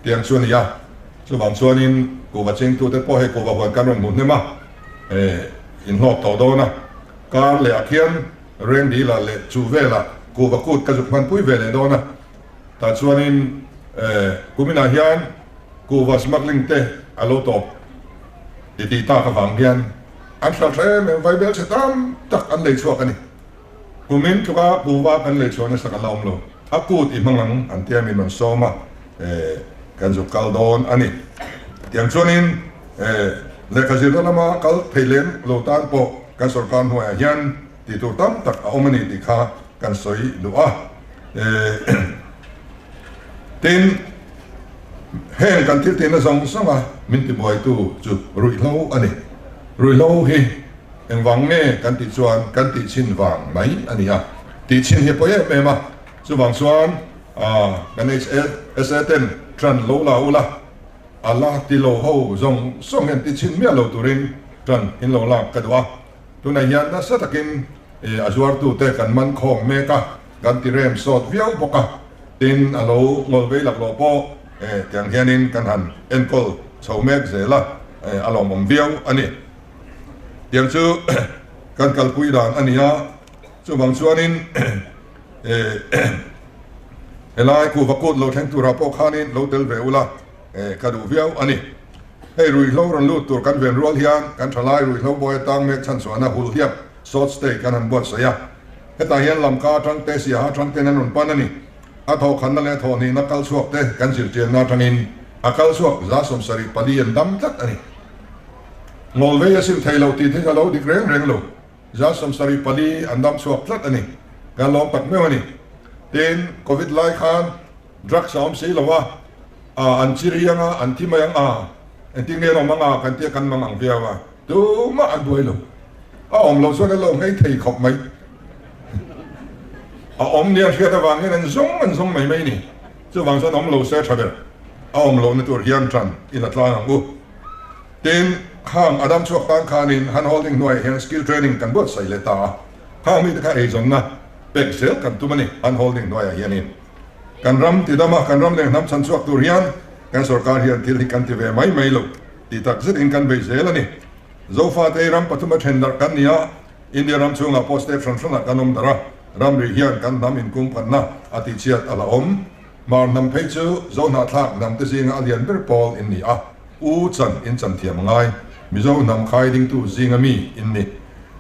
tiang chu a ni a. Chuvang chuanin kuhva chingtute pawh hei kuhva huan kan rawn hmu hnem a, inhlawk tawh dawn a. Kar leh ah khian Rengdila leh chu velah kuhva kut ka zuk hmanpui ve leh dawn a. Tah chuanin. Kuminah hian kuhva smuggling te a lo tawp ti tih tak avang hian an hral tha em em, vaibel chhe tam tak an lei chhuak a ni. Kumin tluka kuhva kan lei chhuah nasa kan la awm lo. A kut i hmang ang an tia min rawn sawm a, kan zuk kal dawn a ni. Tiang chuanin lehkha zirna lama kal thei lem lo tan pawh kan sorkar hnuaiah hian tih tur tam tak a awm a ni tih kha kan sawi duh a. Tin, heng kan thil tihna zawng zawnga min tibuaitu chu ruihhlo a ni. Ruihhlo hi engvang nge kan tih chuan kan tih chhin vang mai a ni a. Tih chhin hi a pawi em em a, chuvang chuan kan HSA ten ṭan lo la ula, a la ti lo ho zawng zawng hian ti chhin miah lo turin ṭan in lo lak ka duh a. Tunah hian nasa takin a zuartute kan man khawm mek a, kan ti rem sawt viau bawk a, tin a lo ngawl vei lak loh pawh tiang hianin kan han enkawl chho mek zel a, a lawmawm viau a ni. Tiang chu kan kalpui dan a ni a, chuvang chuanin helai kuhva kut lo thleng turah pawh khanin lo tel ve ula ka duh viau a ni. Hei ruihhlo rawn lut tur kan ven rual hian kan thalai ruihhlo bawi atang mek chhanchhuahna hul hiap short stay kan han buatsaih a. Hetah hian Lamka atang te, Siaha atang ten an rawn pan a ni. A thawhkhanna leh a thawhhnihna kal chhuak te kan zirchianna atangin a kal chhuak 74 an dam tlat a ni. Ngawl vei a sim thei lo tih thil a lo dik reng reng lo. 74 an dam chhuak tlat a ni. Kan lawm tak meuh a ni. Tin, Covid lai khan drugs a awm si lo a, a an chi ri anga an thi mai ang a, engtin nge an awm anga kan tia kan mang ang viau a, tumah an buai lo. A awm loh chuan an lo nghei thei khawp mai. A awm nia hriat avangin an zawng an zawng mai mai ni. Chuvang chuan awm lo se tha ber. A awm lohna tur hian tan i la tlang ang u. Tin, khang a dam chhuak tan khanin hand holding hnuaiah hian skill training kan buatsaih leh ta a. Khang mite kha eizawnna pek zel kan tum a ni hand holding hnuaiah hianin. Kan ram ti dama kan ram leh hnam chhan chhuak tur hian kan sorkar hian thil hi kan ti ve mai mai lo tih tak zetin kan bei zel a ni. Zofate ram pathum a then darh kan ni a, India ram chhungah pawh state hran hranah kan awm darh a, ramri hian kan hnam inkumkhatna a tihchhiat a la awm. Hmar hnam phei chu Zohnahthlak hnam te zinga a lian ber pawl in ni a, U chan in chan thiam a ngai. Mizo hnam khai dingtu zinga mi in ni.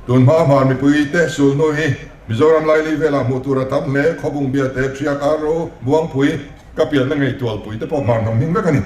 Tun hma hmar mipui te sulhnu hi Mizoram laili velah hmuh tur a tam hle, Khawbung biate, Thiak Arro, Buangpui, ka pianna ngei Tualpui te pawh hmar hnam hming vek a ni.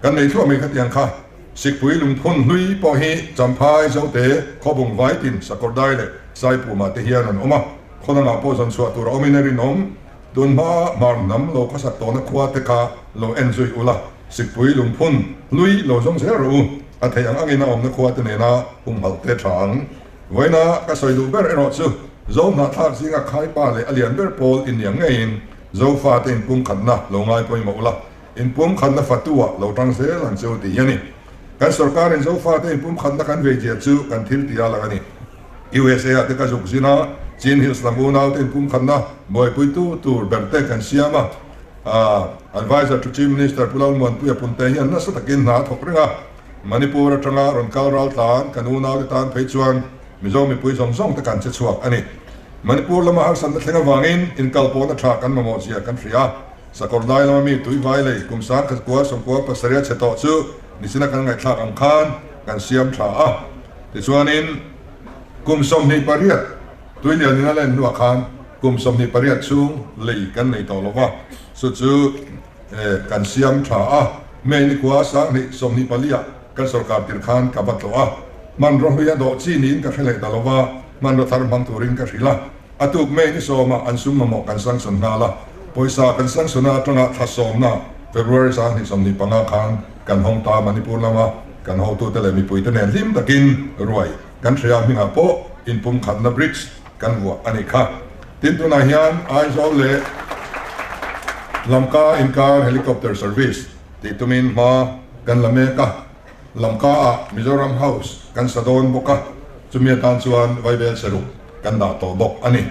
Kan nei thluah mai khatiang kha. Sikpui lungphun hlui pawh hi Champhai, Zote, Khawbung, Vaitin, Sakawrdai leh Saipumah te hian an awm a, khaw dangah pawh zawn chhuah tur a awmin a rinawm. Tun hma hmar hnam lo khawsak tawhna khua te kha lo en zui ula, Sikpui lungphun hlui lo zawng zel rawh u, a theih ang angin a awmna khua te nena humhalh te tha ang. Vawiina ka sawi duh ber erawh chu Zo hnahthlak zinga khaipa leh a lian ber pawl inniang ngeiin Zofa te inpumkhatna lo ngai pawimawh ula, Inpumkhatna fatu-ah lo tang zel ang che u tih hi a ni. Kan sorkarin Zofate inpumkhatna kan vei zia chu kan thil tih a lang a ni. USA-ah te ka zuk zin a, Chin Hills lam unaute inpumkhatna buaipuitu tur berte kan siam a. Adviser to Chief Minister Pu Lalmuanpuia Punte hian nasa takin hna a thawk reng a. Manipur atanga rawn kal ral tlan kan unaute tan phei chuan Mizo mipui zawng zawng te kan che chhuak a ni. Manipur lama harsatna thleng avangin inkalpawhna tha kan mamawh zia kan hria a. Sakawr dai lama mi tui vai lei kum sang khat kua sawmkua pasarih a chhe tawh chu nichina kan ngaihthlak ang khan kan siam tha a. Tichuanin kum 28 tui lian in a len hnuah khan kum 28 chhung lei kan nei tawh lo va, chu chu kan siam tha a. May ni kua 2024 ah kan sorkar tir khan ka va tlawh a, hmanraw hlui a dawh chi niin ka hre leh ta lo va, hmanraw thar hmang turin ka hrilh a. A tuk May ni sawmah an sum mamawh kan sanction nghal a, pawisa kan sanction a atanga thla sawmna February 2025 khan kan hawng ta Manipur lama kan hotute leh mipuite nen hlim takin ruai kan hria hmingah pawh inpumkhatna bridge kan vuah a nih kha. Tin tunah hian Aizawl leh Lamka inkar helicopter service tih tumin hma kan la mek a, Lamka ah Mizoram House kan sa dawn bawk a, chumi atan chuan Vaibel Seruk kan dah tawh bawk a ni.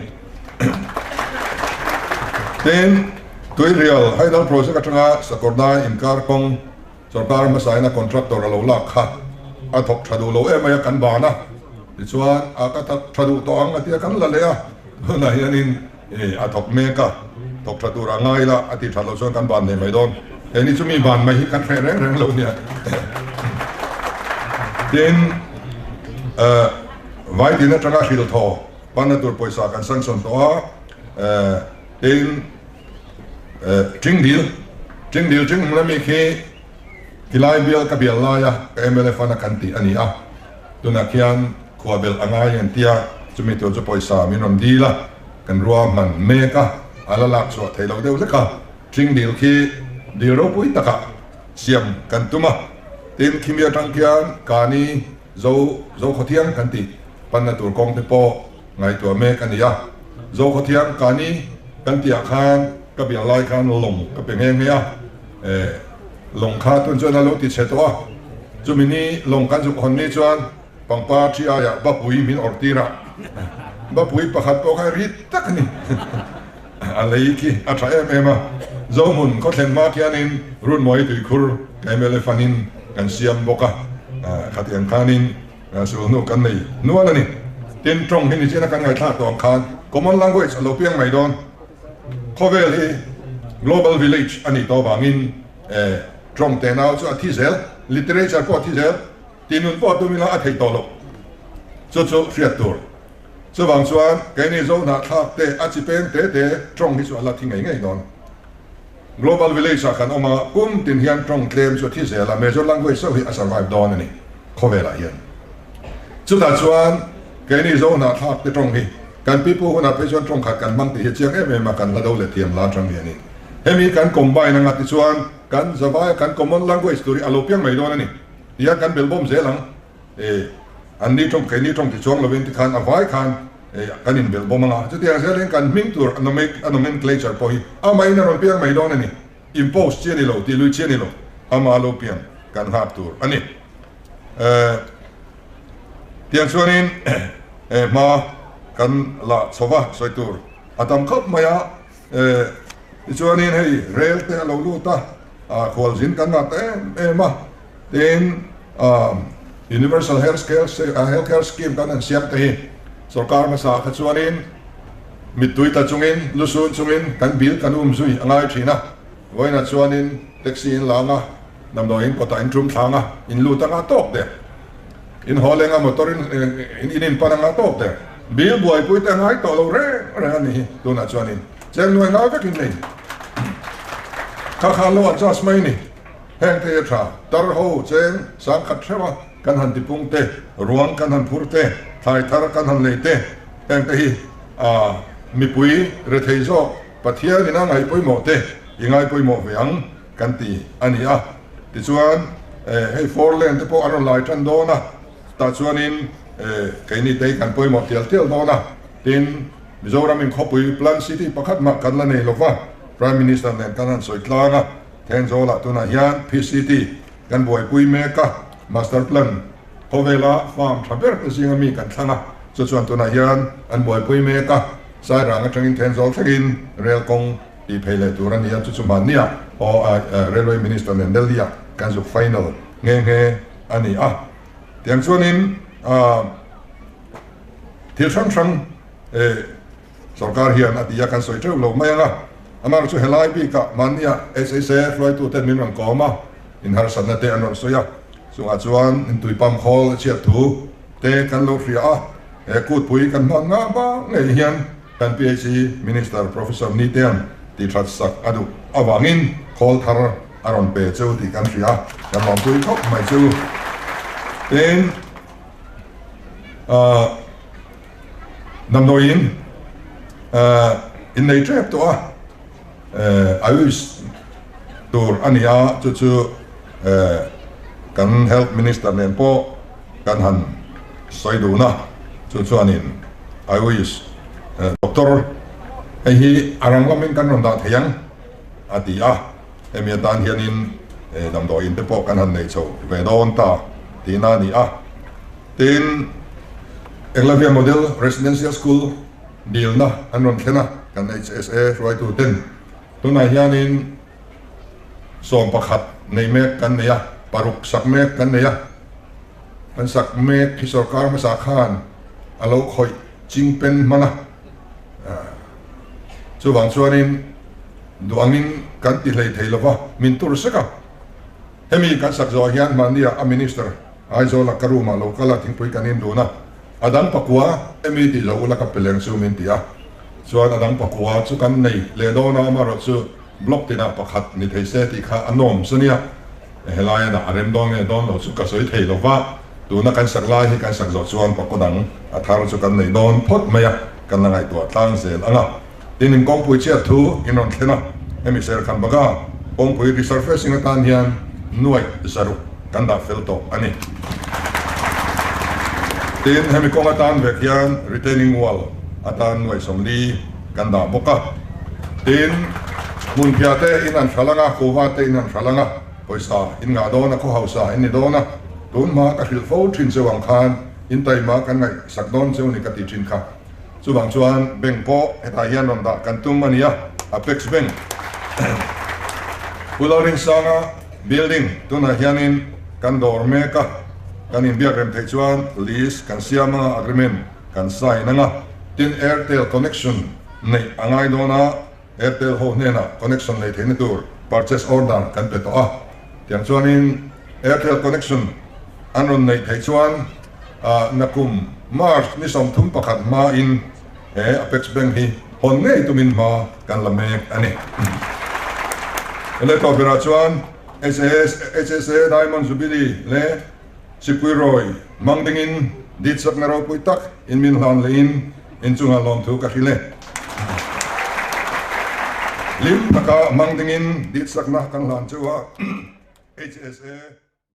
Tin, Tuirial Hydel Project atanga Sakawrdai inkar kawng sorkar hmasain a contractor a lo lak kha a thawk tha duh lo em mai a, kan ban a, tichuan a ka thawk tha duh tawh ang a tia kan la leh a, tunah hianin a thawk mek a. Thawk tha tur a ngai la, a ti tha lo chuan kan ban nei mai dawn. Hei ni chu mi ban mai hi kan hreh reng reng lo nia. Tin, vai tin atanga hrilh thaw panna tur pawisa kan sanction tawh a, tin, Ṭing dil, ṭing dil ṭing hmun ami khi tilai bial ka bial laia ka mla fund a kan tih a ni a, tunah khian khua belh a ngai an tia, chumi tur chu pawisa min rawn dil a, kan rua hman mek a, a la lak chhuah theih loh deuh hlek a, ṭing dil khi dil ropui takah siam kan tum a, tin khimi atang khian Kani Zo Zokhawthiang kan tih panna tur kawng te pawh Ngaihtuah mek a ni a, Zokhawthiang Kani kan tihah khan ka bial lai khan lawng ka pe nghe nghe a, eh lawng kha tun chuan a lo ti chhe tawh a, chumi ni lawng kan zuk hawn ni chuan pangpar thi aiah bapui min awrh tir a, bapui pakhat pawh kha rit tak a ni, a lei khi a tha em em a, Zohmun khawthlen hma khianin Runmawi tuikhur ka mla fanin kan siam bawk a, khatiang khanin. Sulhnu kan nei nual a ni. Tin, tawng hi nichina kan ngaihthlak tawh ang khan common language a lo piang mai dawn. Khawvel hi global village a nih tawh avangin tawng te nau chu a thi zel, literature pawh a thi zel, tinun pawh tum ila a theih tawh loh. Chu chu hriat tur. Chuvang chuan keini zo hnahthlak te a chi peng te te tawng hi chu a la thi ngei ngei dawn. Global village ah kan awm a, kum tin hian tawng tlem chu a thi zel a, major language chauh hi a survive dawn a ni khawvelah hian. Chutah chuan keini Zo hnahthlak te tawng hi kan pipu hunah phei chuan tawng khat kan hmang tih hi chiang em em a, kan hla do leh thiam la atang hianin hemi kan combine anga tichuan kan zavaia kan common language tur hi a lo piang mai dawn a ni tihian kan belbawm zel ang. E, an ni tawng keini tawng ti chuang lovin tikhan a vai khan e kan inbelh bawm anga, chutiang zelin kan hming tur a nomenclature pawh hi amahin a rawn piang mai dawn a ni, impose chi a ni lo, tih lui chi a ni lo, ama lo piang kan nghak tur a ni. E, tiang chuanin e hma kan la chho va sawi tur a tam khawp mai a, e tichuanin hei rel te a lo lut a, khualzin kan ngah ta em em a. Tin, Universal Health Care Scheme kan han siam te hi sorkar hmasa kha chuanin mittui tla chungin, lusun chungin kan bill kan um zui a ngai thin a. Vawiinah chuanin taxi in lang a, damdawiin kawtah in tum thlang a, in lut anga tawk der. In haw leng a motor in in inpan anga tawk der. Bill buaipui te a ngai tawh lo reng reng a ni hi tunah chuanin cheng nuai ngai vekin nei. Kha kha lo adjust mai ni. Heng te hi a tha, tar ho cheng sangkhat hreuh a kan han tipung te, ruang kan han phur te, thlai thar kan han lei te, heng te hi a mipui rethei zawk Pathian ina ngaih pawimawh te i ngai pawimawh ve ang kan ti a ni a. Tichuan hei four lane te pawh an rawn lai tan dawn a, tah chuanin keini te hi kan pawimawh tial tial dawn a, tin Mizoram in khawpui plan city pakhat mah kan la nei lova, Prime Minister nen kan han sawi tlang a. Thenzawlah tunah hian PCT kan buaipui mek a, Master Plan khawvela farm tha ber te zinga mi kan thlang a, chu chuan tunah hian an buaipui mek a, Sairang atangin Thenzawl thlengin rel kawng tih phei leh tur a ni a, chu chu hmannia aw Railway Minister nen Delhi-ah kan zuk final nghe nghe a ni a. Tiang chuanin thil hrang hrang Sorkar hian a ti a, kan sawi teuh lo mai ang a. Amah chu helai bikah mahnia SHA hruaituten min rawn kawm a, inharsatna te an rawn sawi a. Chungah chuan intui pump khawl a chhiat thu te kan lo hria a, he kutpui kan hman ngah hma ngei hian kan PHE Minister Professor Nitean tih that sak a duh avangin khawl thar a rawn pe chu tih kan hria a, kan lawmpui khawp mai chu. Tin, ahh. Damdawiin in nei tep tawh a, Ayush tur a ni a, chu chu kan Health Minister nen pawh kan han sawi dun a, chu chuanin Ayush Doctor hei hi a rang lamin kan rawn dah thei ang a ti a, hemi atan hianin damdawiin te pawh kan han nei chho ve dawn ta tihna a ni a. Tin, Eklavya Model Residential School dilna an rawn thlen a, kan HSA hruaituten tunah hianin 11 nei mek kan nei a, paruk sak mek kan nei a, kan sak mek hi sorkar hmasa khan a lo khawih chingpen hman a, chuvang chuanin Duh angin kan ti hlei thei lova, min tur sek a. Hemi kan sak zawh hian mahnia a Minister Aizawla ka room ah lo kal a, thingpui kan in dun a. A dang pakua hemi tih lo ula ka pe leng chu min ti a. Chuan a dang pakua chu kan nei leh dawn a, amaherawh chu block tinah pakhat ni thei se tih kha a nawm chu nia. Helaia dah a rem dawn nge dawn lo chu ka sawi thei lova, tuna kan sak lai hi kan sak zawh chuan pakua dang a thar chu kan nei dawn phawt mai a, kan la ngaihtuah tlang zel ang a. Tin in kawngpui chhiat thu in rawn thlen a, hemi Serkhan Baga kawngpui resurfacing atan hian nuaih zaruk kan dah fel tawh a ni. Tin hemi kawng atan vek hian retaining wall atan nuaih 40 kan dah bawk a. Tin hmunphiah te in an hral anga, kuhva te in an hral anga, pawisa in ngah dawn a, khaw hausa in ni dawn a, tun hma ka hrilh fo thin cheu ang khan in taima kan ngaihsak dawn cheu ni ka ti thin kha. Chuvang chuan bank pawh hetah hian rawn dah kan tum a ni a, Apex Bank. Pu Lalrinsanga building tunah hianin kan dawr mek a, kan inbiak rem theih chuan lease kan siam anga agreement kan sign anga, tin Airtel connection neih a ngai dawn a, Airtel ho hnenah connection nei theihna tur purchase order kan pe tawh a, tiang chuanin Airtel connection an rawn neih theih chuan nakum March ni 31 hmain he Apex Bank hi hawn ngei tumin hma kan la mek a ni. Helai berah chuan HSA Diamond Jubilee leh Sipui Rawi hmang dingin ditsakna ropui tak in min hlan lehin inchungah lawmthu ka hrilh e. Hlim taka hmang dingin ditsakna kan hlan chu a HSA.